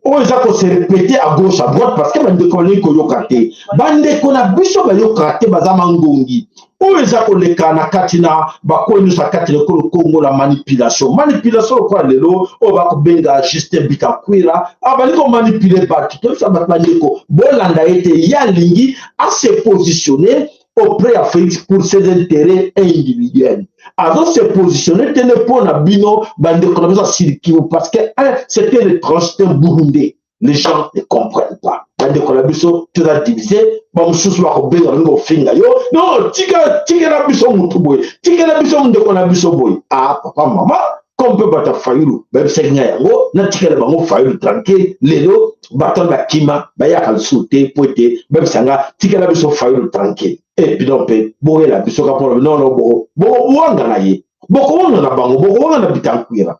oyo eza kose répéter à gauche, à droite, parce que bandeko balingi koyoka te. Bandeko na biso bayokaka te, baza mangongi. Oyo eza koleka na kati na bakoyi nyonso ya kati na ekolo Kongo, la manipulation, manipulation lokola lelo oyo bakobenga Justin Bitakwira, abali komanipuler bato. Toyebisa bato: bandeko, bolanda ye te. Ye alingi ase positionner auprès ya Félix pour ses intérêts individuels. Azo se positionner te nde mpo na bino, bandeko na biso ya Sud Kivu, parce que un, c'était le tranche, un Burundais. Les gens ne comprennent pas. Bandeko na biso, toza divisés. Bamosusu bakobenga, balingi kofinga yo: non, tika, tikela biso motu boye, tikela biso ndeko na biso boye. Ah, papa, mama, comme mpe bato ya Fayulu bayebisaki ngai yango, natikela bango Fayulu tranquille. Lelo bato wana bakima, bayaka lisusu te, mpo ete bayebisa nga tikela biso Fayulu tranquille. E bino mpe boyela biso ka mpona nono, bokowanga na ye, bokowanga na bango, bokowanga na Bitankwira,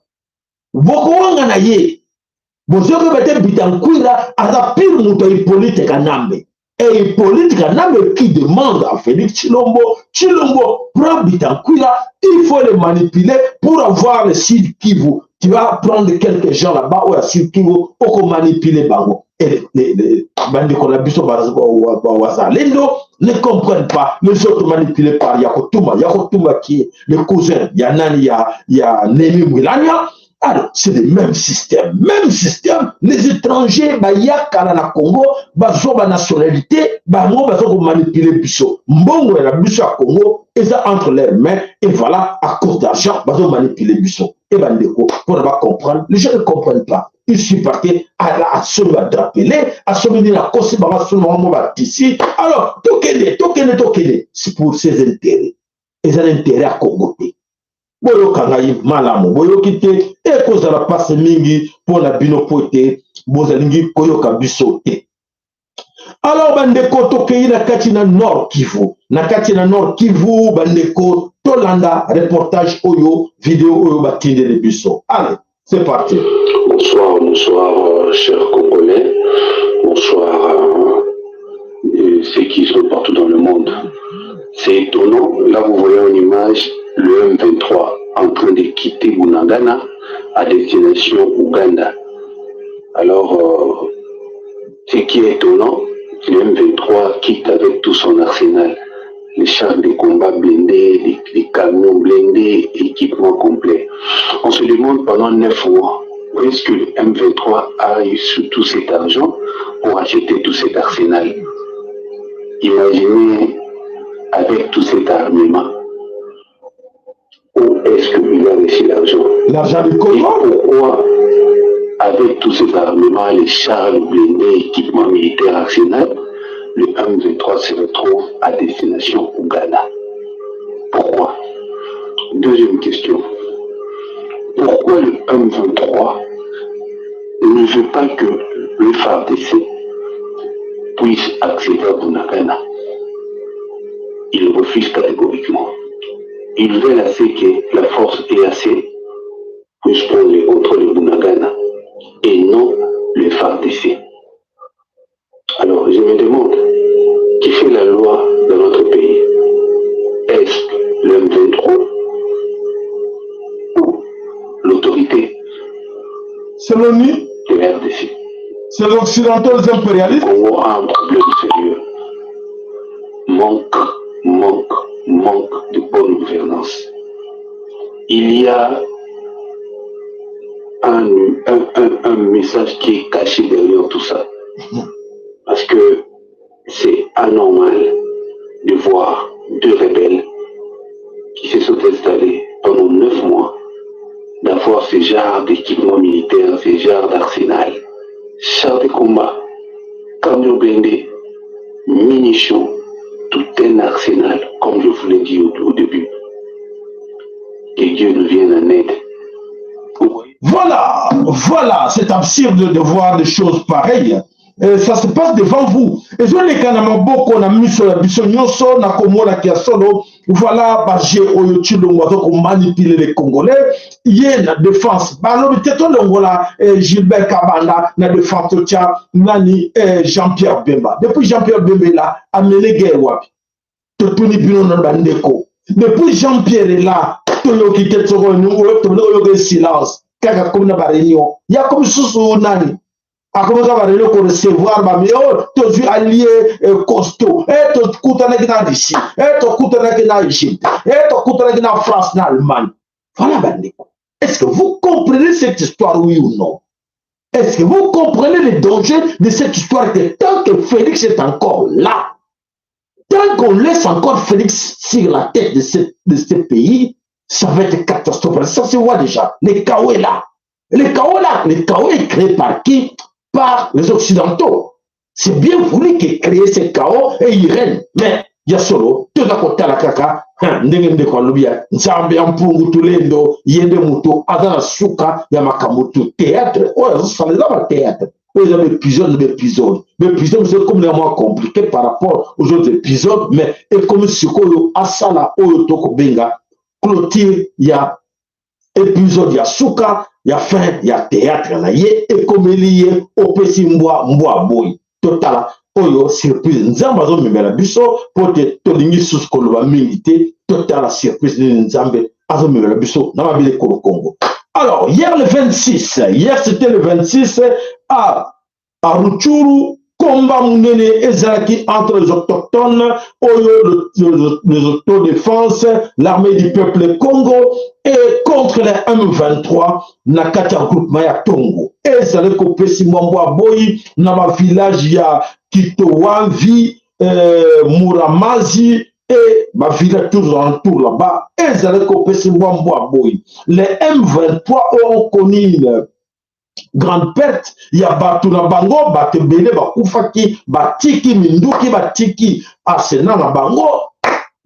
bokowanga na ye. Bozokoyeba te, Bitankwira aza pire moto ya Hippolyte Kanambe. Et Hippolyte Kanambe qui demande à Félix Tshilombo: Tshilombo, prends Bitankwira, il faut le manipuler pour avoir le Sud Kivu. Tu vas prendre quelques gens là-bas ou à Sud Kivu, oko manipuler bango. Et les bandeko na biso wazalendo ne comprennent pas. Les autres manipulés par Yakotouma, Yakotouma qui est le cousin ya nani, ya Néhémie Mwilanya. Alors, c'est le même système, même système. Les étrangers, bayaka na Congo, bazwa ba nationalité, bango bazo ko manipuler biso. Mbongo ya biso ya Congo eza entre leurs mains et voilà, à cause d'argent, bazo manipuler biso. Et bandeko, pour ba comprendre, les gens ne comprennent pas. Ils sont partis à la assomi ba drapelé, assomi ni la kosi ba assomi ba tisi. Alors, tokende, tokende, tokende, c'est pour ses intérêts. Eza l'intérêt ya Congo te. Boyoka ngai malamu, boyoki te, ekozala mpasi mingi mpo na bino, mpo ete bozalingi koyoka biso te. Alors bandeko, tokei na kati na Nord Kivu. Na kati na Nord Kivu, bandeko, tolanda reportage oyo, video oyo batindeli biso. Allez, c'est parti. Bonsoir, bonsoir, chers Congolais. Bonsoir, ceux qui sont partout dans le monde. C'est étonnant, là vous voyez en image le M23 en train de quitter Bunagana à destination Ouganda. Alors, ce qui est étonnant, le M23 quitte avec tout son arsenal. Les chars de combat blindés, les camions blindés, équipement complet. On se demande pendant 9 mois, où est-ce que le M23 a eu tout cet argent pour acheter tout cet arsenal? Imaginez, avec tout cet armement, où est-ce qu'il a reçu l'argent? L'argent du Et Congo. pourquoi, avec tous ces armements, les chars blindés, équipements militaires, arsenal, le M23 se retrouve à destination Ouganda? Pourquoi? Deuxième question. Pourquoi le M23 ne veut pas que le FARDC puisse accéder à Bunagana? Il refuse catégoriquement. Ils veulent assez que la force EAC puisse prendre le contrôle de Bunagana et non le FARDC. Alors, je me demande, qui fait la loi dans notre pays? Est-ce le M23 ou l'autorité C'est l'ONU, de la RDC? C'est les Occidentaux, les Le impérialistes. Congo a un problème sérieux. Manque, manque, manque de bonne gouvernance. Il y a un message qui est caché derrière tout ça. Parce que c'est anormal de voir deux rebelles qui se sont installés pendant 9 mois, d'avoir ce genre d'équipement militaire, ce genre d'arsenal, chars de combat, camions blindés, munitions, tout un arsenal, comme je vous l'ai dit au début. Que Dieu nous vienne en aide. Voilà, voilà, c'est absurde de voir des choses pareilles. Et ça se passe devant vous. Ezoleka na maboko na miso ya biso nyonso na komonaki ya solo. Voilà ba jeux oyo Tshilombo aza komanipuler les Congolais. Ye na défense, balobi te tolongola Gilbert Kabanda na défense, totya nani? Jean-Pierre Bemba. Depuis Jean-Pierre Bemba là, amene guerre wapi? Totuni bino na bandeko, depuis Jean-Pierre est là, toyoki te. Soko tobandi koyoka silence kaka, komi na ba réunion ya komi susu nani, akomaka ba réunion korecevoir bami oyo tozwi allié costaud, e tokutanaki na Russie, e tokutanaki na Égypte, e tokutanaki na France, na Allemagne. Voilà bandeko, est-ce que vous comprenez cette histoire, oui ou non? Est-ce que vous comprenez le danger de cette histoire, que tant que Félix est encore là, tant qu'on laisse encore Félix sur la tête de ce pays, ça va être catastrophe? Ça se voit déjà. Le chaos est là. Le chaos là, le chaos est créé par qui? Par les Occidentaux. C'est bien voulu que créer ce chaos et irène, mais ya solo toza kotala kaka ndenge ndeko alobi ya Nzambe ya mpungu tulendo, ye nde moto aza na suka ya makambo tu. Théâtre oyo azosala eza batéâtre oyo eza baépisode na baépisode, baépisode mosusu ekomi na mwa compliqué par rapport aux autres épisodes, mais ekomi sikoyo asala oyo tokobenga clôture ya épisode ya suka ya fin ya théâtre na ye. Ekomeli ye opesi mbwa, mbwa boyi. Totala oyo surprise Nzambe azomemela biso, mpo te tolingi susu koloba mingi te. Totala surprise nini Nzambe azomemela biso na mabele ekolo Congo. Alors, hier le 26, hier c'était le 26, à Rutshuru, combat monene ezalaki entre les autochtones oyo les autodéfense, l'armée du peuple Congo, et contre les M23 na kati ya groupement ya Tongo. Ezali kopesi mwambo ya boyi na bavillage ya Kitowanvi, Muramazi et bavillage tous alentours là-bas. Ezali kopesi mwambo ya boyi. Les M23 ont connu une grande perte ya bato na bango. Bato ebele bakufaki, batiki minduki, batiki arsenal na bango.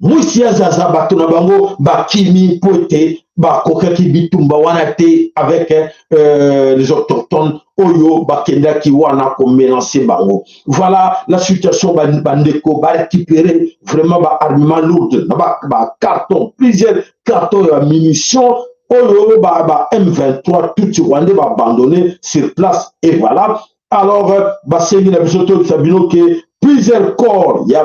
Mwisi azaza bato na bango bakimi mpo ete bakokaki bitumba wana te avec les autochtones oyo bakendaki wana komenacer bango. Voilà la situation. Bandeko barécupérer vraiment baarmement lourde na bacarton, plusieurs cartons ya munitions oyo ba M23 tutsi rwandais baabandonné sur place. Et voilà, alors basengi na biso toyebisa bino ke plusieurs corps ya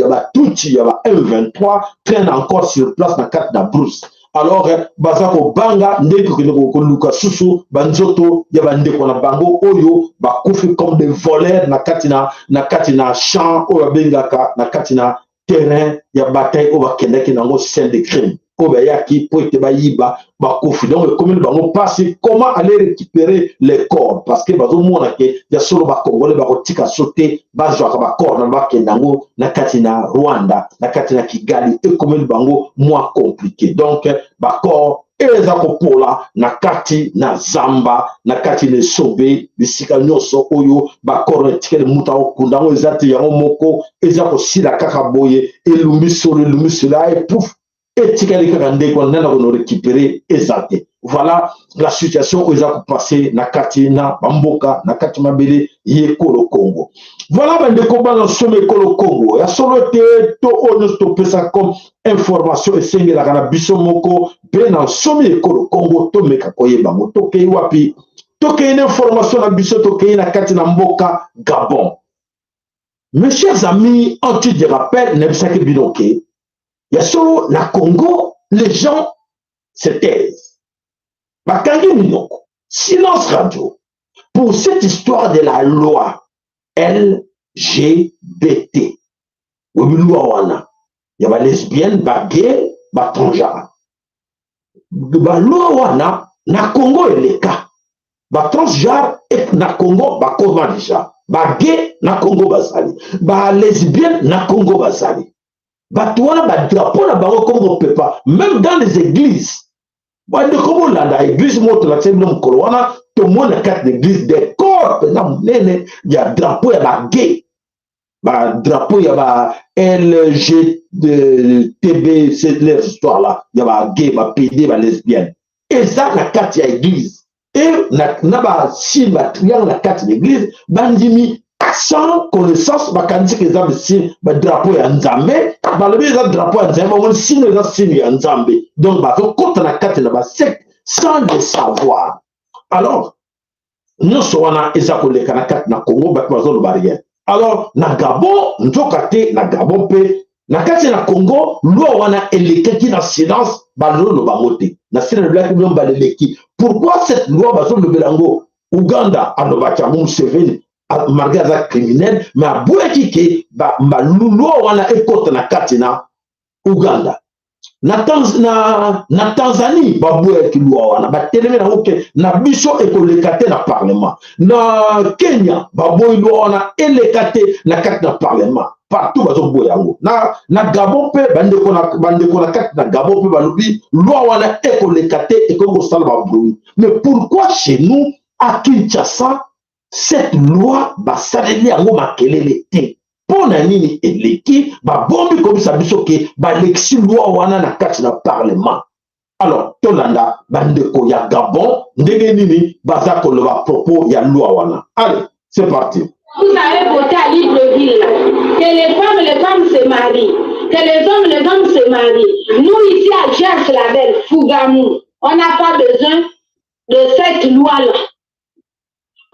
batutsi ya ba M23 traînent encore sur place na kati na brousse. Alors baza kobanga ndenge kokende koluka susu banzoto ya bandeko na bango oyo bakufi comme des voleurs na kati na champ oyo babengaka na kati na terrain ya bataille oyo bakendaki nango, scène de crime oyo bayaki mpo ete bayiba, bakufi. Donc ekomeli bango mpasi comment aller récupérer les corps, parce que bazomona ke ya solo Bacongolais bakotika so te, bazwaka bacorps na bakende yango na kati na Rwanda, na kati na Kigali. Ekomeli bango mwa compliqué. Donc bacorps eza kopola na kati na zamba, na kati na esobe, bisika nyonso oyo bacorps etikali, moto akokunda yango eza te. Yango moko eza kosila kaka boye, elumbi solo, elumbi solo, aye pouf, etikali kaka ndeko nani akono récupérer eza te. Voilà la situation oyo eza kopasser na kati na bamboka, na kati mabele ye ekolo Congo. Voilà, bandeko bana nsoma ekolo Congo, ya solo te to oyo nyonso topesa comme information esengelaka na biso moko mpe na nsomi ekolo Congo tomeka koyeba yango. Tokei wapi? Tokei na information na biso, tokei na kati na mboka Gabon. Mes chers amis, en titre de rappel, nayebisaki bino ke ya solo na Congo les gens se taisent, bakangi minoko, silence radio pour cette histoire de la loi LGBT. Oyebi loi wana ya balesbienne, bagay, batransgenre. Baloi wana na Congo eleka. Batransgenre na Congo bakoma déjà, bagay na Congo bazali, balesbienne na Congo bazali. Bato wana badrapeau na bango komi kopepa même dans les églises. Bandeko bolanda église moko tolakisa bino mokolo wana, tomoni na kati na église décor mpenza monene ya drapeau ya bagay, badrapeau ya ba LGTB. C'est leur histoire là ya bagay, bapédé, balesbienne, eza na kati ya église e na basigne, batriangle na kati na église. Bandimi sans connaissance bakanisi eza basigne, badrapeau ya Nzambe. Balobi eza drapeau ya Nzambe, bamoni signe eza signe ya Nzambe. Donc bazokɔta na kati na basecte sans le savoir. Alors nyonso wana eza koleka na kati na Congo, bato bazoloba rien. Alors na Gabon, nzoka te na Gabon mpe na kati na Congo loi wana elekaki na silence, bazoloba yango te. Na sina lobelaki bino baleleki. Pourquoi cette loi bazolobela yango? Uganda alobaki yango, Museveni, malgré aza criminel, mais aboyaki ke loi wana ekɔta na kati na Uganda. Na Tanzanie baboyaki loi wana, batelemi nango ke na biso ekoleka te na parlement. Na Kenya baboyi loi wana eleka te na kati na parlement. Partout bazoboya yango. Na Gabon mpe bandeko na kati na Gabon mpe balobi loi wana ekoleka te, ekoki kosala babruit. Mais pourquoi chez nous à Kinshasa Cette loi basaleli yango makelele te. Mpo na nini eleki? Babombi koyebisa biso ke balekisi loi wana na kati na parlement. Alors tolanda bandeko ya Gabon ndenge nini baza koloba propos ya loi wana. Allez, c'est parti. Vous avez voté à Libreville que les femmes se marient, que les hommes se marient. Nous ici à Gers-la-Belle, Fougamou, on n'a pas besoin de cette loi-là.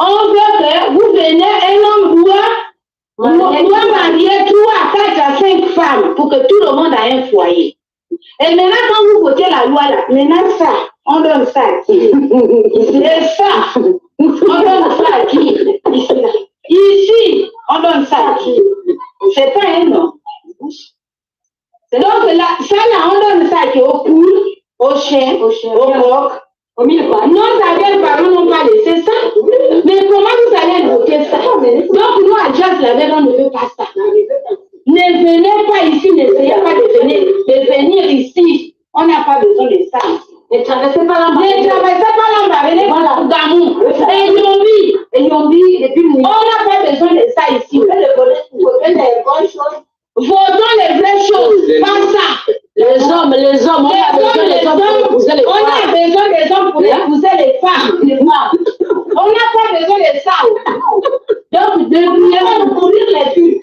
On veut que vous venez, un homme doit marier 3, 4 à 5 femmes pour que tout le monde ait un foyer. Et maintenant, quand vous votez la loi là, maintenant ça, on donne ça à qui? Et ça, on donne ça à qui? Ici, on donne ça à qui? C'est pas un nom. Donc là, ça là, on donne ça à qui? Aux poules, aux chiens, aux coqs. Nos arrière-parents n'ont pas laissé ça. Mais comment vous allez voter ça? Donc nous, à Jazz-la-Belle, on ne veut pas ça. Ne venez pas ici, n'essayez pas de venir ici. On n'a pas besoin de ça. Ne traversez pas l'Amba. Ne traversez pas l'Amba, venez Voilà. pour Gamou. Et Yombi. Et Yombi, et puis On n'a pas besoin de ça ici. Votez les bonnes choses. Votons les vraies choses, pas ça. Les hommes, on a besoin des hommes pour épouser les On a femmes. besoin des hommes pour épouser les femmes. On n'a pas besoin de ça. Donc, de mourir les filles.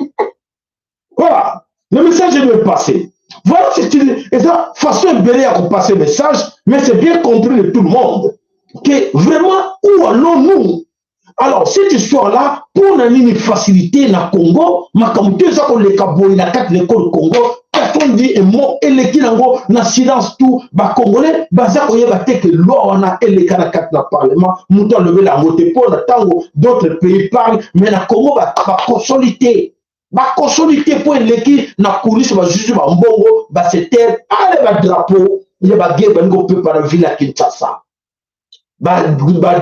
Voilà, le message est bien passé. Voilà, c'est une façon belle à passer le message, mais c'est bien compris de tout le monde. Que vraiment, où allons-nous? Alors, cette histoire-là, pour une facilité na Congo, makambo te eza koleka boye na kati na ekolo Congo, personne dit un mot, eleki nango na silence tout, ba Congolais baza koyeba te que loi wana eleka na kati na parlement, moto alobela yango te mpo na ntango d'autres pays parlent, mais na Congo bakosoli te. Bakosoli te mpo eleki na coulisse, bajuge ba mbongo, ba se taire, ale ba drapeau ya ba gay balingi kopepa na ville ya Kinshasa. Ba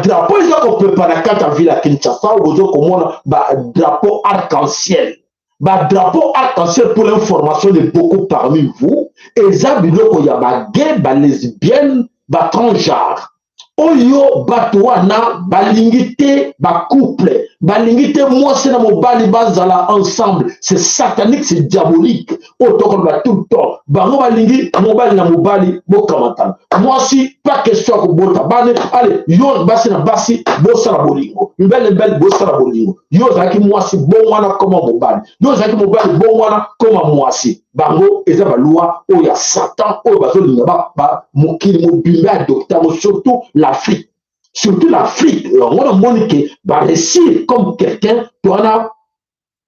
drapeau eza kopepa na kati ya ville ya Kinshasa, ozo komona ba drapeau arc-en-ciel. Ba drapeau arc-en-ciel, pour l'information de beaucoup parmi vous, eza biloko ya ba gay, ba lesbienne, ba transgenre. Oyo bato wana balingi te ba couple, balingi te mwasi na mobali bazala ensemble. C'est satanique, c'est diabolique. Oyo tokoloba tout le temps, bango balingi mobali na mobali bokamatana, mwasi pas question ya kobota bana. Ale yo basi na basi bosala bolingo, mibali na mibali bosala bolingo. Yo ozalaki mwasi, bongo koma mobali, yo ozalaki mobali, bongo koma mwasi. Bango eza baloi oyo ya Satan oyo bazolinga ba mokili mobimba adopter yango, surtout l'Afrique, surtout l'Afrique. Yango namoni ke baréussir comme quelqu'un towana,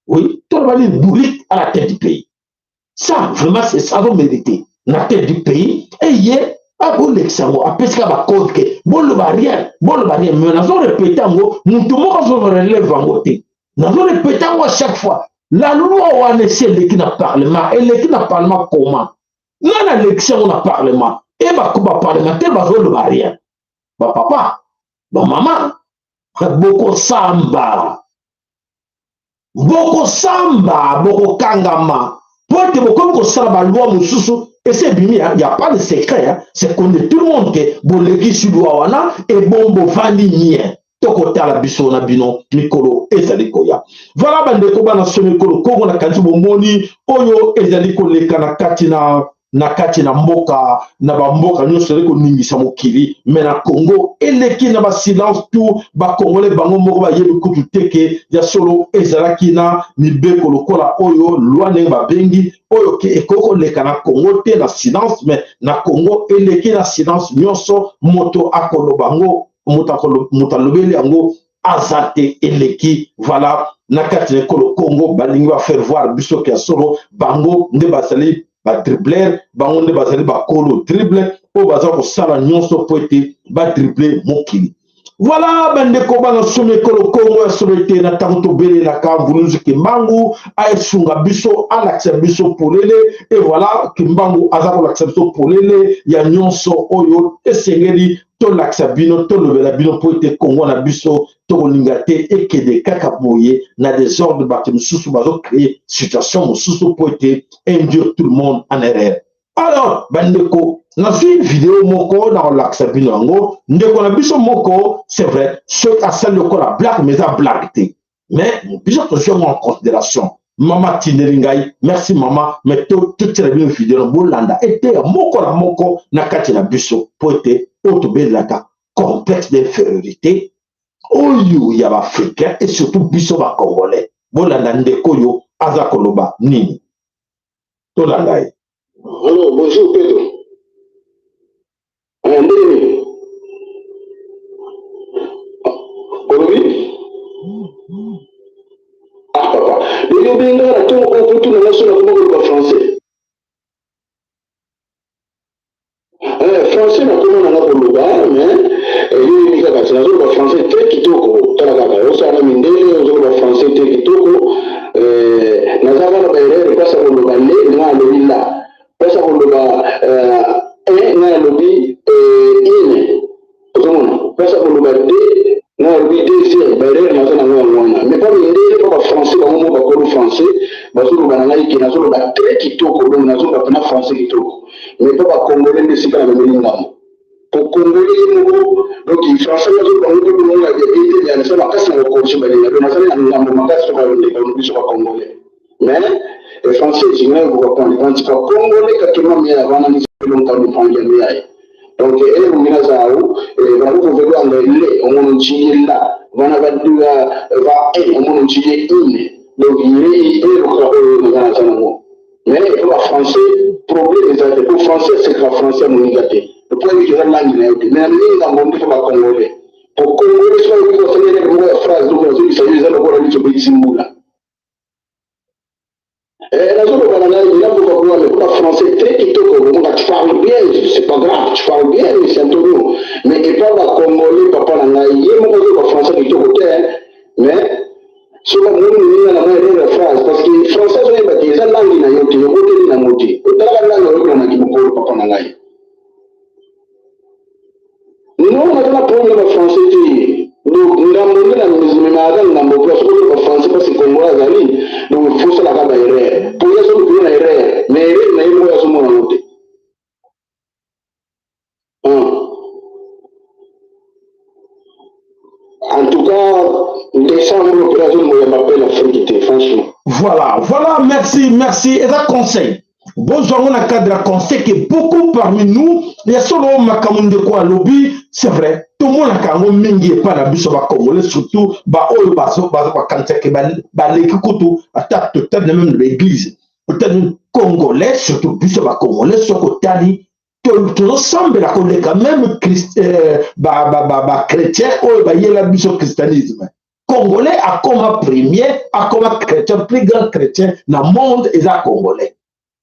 oui, toloba nini, bourrique à la tête du pays. Ça vraiment, c'est ça mérité na tête du pays. Eye akolekisa yango, apesika bacode ke boloba rien, boloba rien. Mais nazo répéter yango, motu moko azorelève yango te. Nazo répéter yango à chaque fois, la loi wana esi eleki na parlement. Eleki na parlement comment? Nani alekisi yango na parlement? E baparlementaire bazoloba rien. Bapapa, bamama, bokosamba, bokosamba, bokokangama po ete bokomi kosala baloi mosusu. Esi ebimi, ya pas de secret, c'est connu tout le monde ke bolekisi loi wana ebongo bovandi nie. Tokotala biso na bino mikolo ezali koya. Voilà, bandeko bana so mikolo Kongo, na kanti bomoni oyo ezali koleka na kati na mboka, na bamboka nyonso ezali koningisa mokili, mais na Congo eleki na basilence tout. Bakongole bango moko bayebi kutu te ke ya solo ezalaki na mibeko lokola oyo, loi ndenge babengi oyo, ke ekoki koleka na Congo te na silence. Mais na Congo eleki na silence nyonso, moto akoloba yango, moto alobeli yango aza te. Eleki, voilà, na kati na ekolo Congo. Balingi bafaire voir biso ke ya solo bango nde bazali badribbleur, bango nde bazali bakolo dribble oyo baza kosala nyonso mpo ete badribble mokili. Voilà, bandeko bana somi ekolo Kongo, ya solo ete na ntango tobelelaka Mvuluzi Kimbangu aesunga biso, alakisa biso polele. Et voilà, Kimbangu aza kolakisa biso polele ya nyonso oyo esengeli tolakisa bino, tolobela bino, mpo ete Kongo na biso tokolinga te ekende kaka boye na désordre. Bato mosusu bazocréer situation mosusu mpo ete induire tout le monde en erreur. Alors bandeko Nazwi video moko na kolakisa bino yango. Ndeko na biso moko, c'est vrai, soki asali lokola blague, mais eza blague te, mais biso tozwi yango en considération. Mama atindeli ngai, merci mama, mais totiela bino video na bolanda eteya moko na moko na kati na biso, mpo ete oyo tobelelaka complexe d'infériorité oyo ya baafricain et surtout biso bacongolais. Bolanda ndeko oyo aza koloba nini, tolanda ye. Allô, bonjour Pedro. Ndenge nini? Olobi? Ah papa, ndenge obengaka na ntongo oyo po tuna nga so nakoma koloba français. Français nakoma nanga koloba, mais yo oyebi kaka te nazoloba français te kitoko. Tala kaka osala na mindele, ozoloba français te kitoko. Naza kaka ba erreur, place ya koloba le nga alobi la, place ya koloba un nga alobi une, ozomona place ya koloba de nga alobi deuxième. Ba erreur naza nango yango wana, mais pa mindele, pa bafrançais bango moko bakolo français bazoloba na ngai ke nazoloba très kitoko. Donc nazoloba mpena français kitoko, mais mpo bacongolais nde esika na memeli ngambo, po congolais ye moko, donc français nazoloba ngo mpe bongo ya ete ya nisa makasi na kokorige balinga. Donc nazali na ngambo makasi to bandeko biso bacongolais, mais français ezingai kokaprendre kanti bacongolais kakema meya wana niselonka mipangi ya meyaye. Donc elongi naza awu vakukuvelwanga le omono njiye la vana va va un omono njiye une. Donc ye eloka oyo naza naza nango, mais po bafrançais problème eza te, po français esekaka français ya moninga te, po yebi eza langue na yo te. Mais na mingi ngambo nde po bacongolais, po congolais soki oyebi kosala eloko moko ya phrase, donc nazobisa yo eza lokola neti obetisi mbula. Nazoloba na ngai mina pourquoi, mais pour français très kitoko, bongo tu parles bien, c'est pas grave, tu parles bien, monsieur Antonio. Mais epa bacongolais, papa na ngai, ye moko azoba français kitoko te, mais soki amoni moninga na mwa erreur ya phrase, parce que français azoyeba te eza langue na yo te, oboteli nango te, otalaka langue oyokola na kimokolo. Papa na ngai, non, naza na problème na bafrançais te. Donc ngambo nde na memaka ngambo mpo soki oloba français mpasi congolais azali, donc faut osalaka ba erreur po ye azoluka na erreur, mais erreur na ye moko azomona yango te. En tout cas, décembre mpe azomoyamba mpe na Afrique te, franchement. Voilà, merci, merci. Eza conseil, bozwa yango na cadre ya conseil que beaucoup parmi nous, ya solo makambo ndeko alobi, c'est vrai, tomonaka yango mingi epai na biso bacongolais, surtout baoyo bakanisaka baleki kutu ata total na même na baéglise. Otali congolais, surtout biso bacongolais, soki otali tozosambela koleka même bachrétien oyo bayela biso christianisme. Congolais akoma premier, akoma chrétien, plus grand chrétien na monde eza congolais.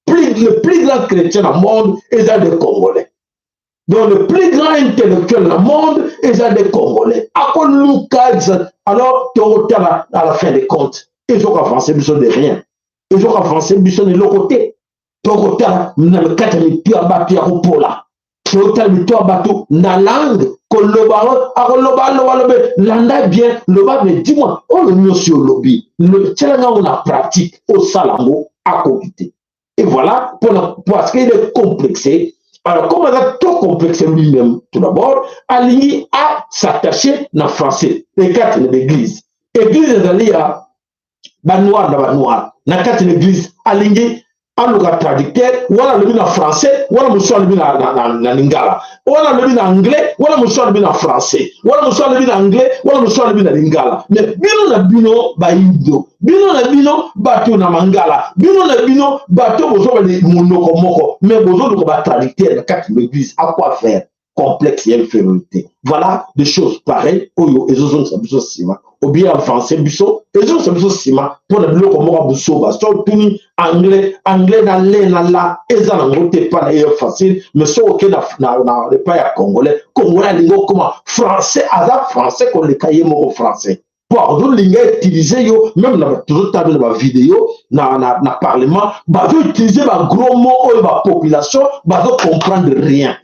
Le plus grand chrétien na monde eza de congolais. Donc le plus grand intellectuel na monde eza de congolais. Akoluka, alors tokotala à la fin des comptes, ezokoavance biso de rien, ezokoavance biso na eloko te. Tokotala na kati ya mitu ya bato ya kopola, tokotala mitu ya bato na langue koloba, akoloba aloba alobe, landa bien, loba, mais dis-moi oyo nyonso olobi, tiela ngango na pratique, osala yango, akoki te. Et voilà, parce qu'il est complexé. Alors comme aza trop complexé lui-même, tout d'abord alingi s'attacher na français. Ekati na l'église, église ezali ya banoir na banoir. Na kati na église alingi aluka traducteur, wana alobi na français, wana mosusu alobi na lingala, wana alobi na anglais, wana mosusu alobi na français, wana mosusu alobi na anglais, wana mosusu alobi na lingala. Mais bino na bino bayindo, bino na bino bato na mangala, bino na bino bato bozwa monoko moko, mais bozoluka batraducteur na kati na l'église, à quoi faire? Complexe ya infériorité. Voilà des choses pareilles oyo ezozongisa biso nsima, ou bien avance biso, ezongisa biso nsima mpona biloko moko ya busoba. So otuni anglais, anglais na le na la eza nango te epa na ye facile, mais soki oke na epai ya congolais, congolais alingi okoma français, aza français koleka ye moko français, po azolinga utiliser yo. Même na tozotala na bavideo na parlement, bazoutiliser bagros mot oyo bapopulation bazocomprendre rien.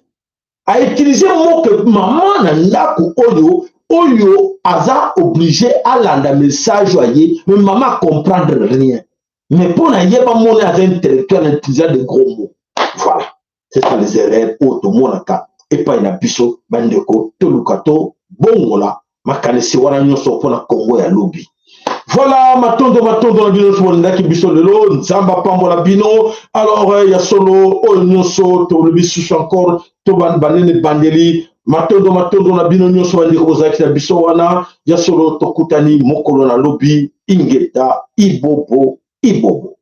Autiliser mot que mama na ndako oyo aza obligé alanda message oyo aye, mais mama comprendre rien, mais mpo na ye bamoni aza intellectuel, utiliser de gros mots. Voilà. C'est ça les erreurs oyo tomonaka epai na biso. Bandeko, toluka tobongola makanisi wana nyonso mpona Kongo ya lobi. Voilà, matondo, matondo na bino nyonso bolingaki biso lelo. Nzambe apambola bino. Alors, ya solo, oyo nyonso tolobi susu encore to banene bandeli. Matondo, matondo na bino nyonso, bandeko bozalaki na biso wana. Ya solo, tokutani mokolo na lobi. Ingeta, ibobo, ibobo.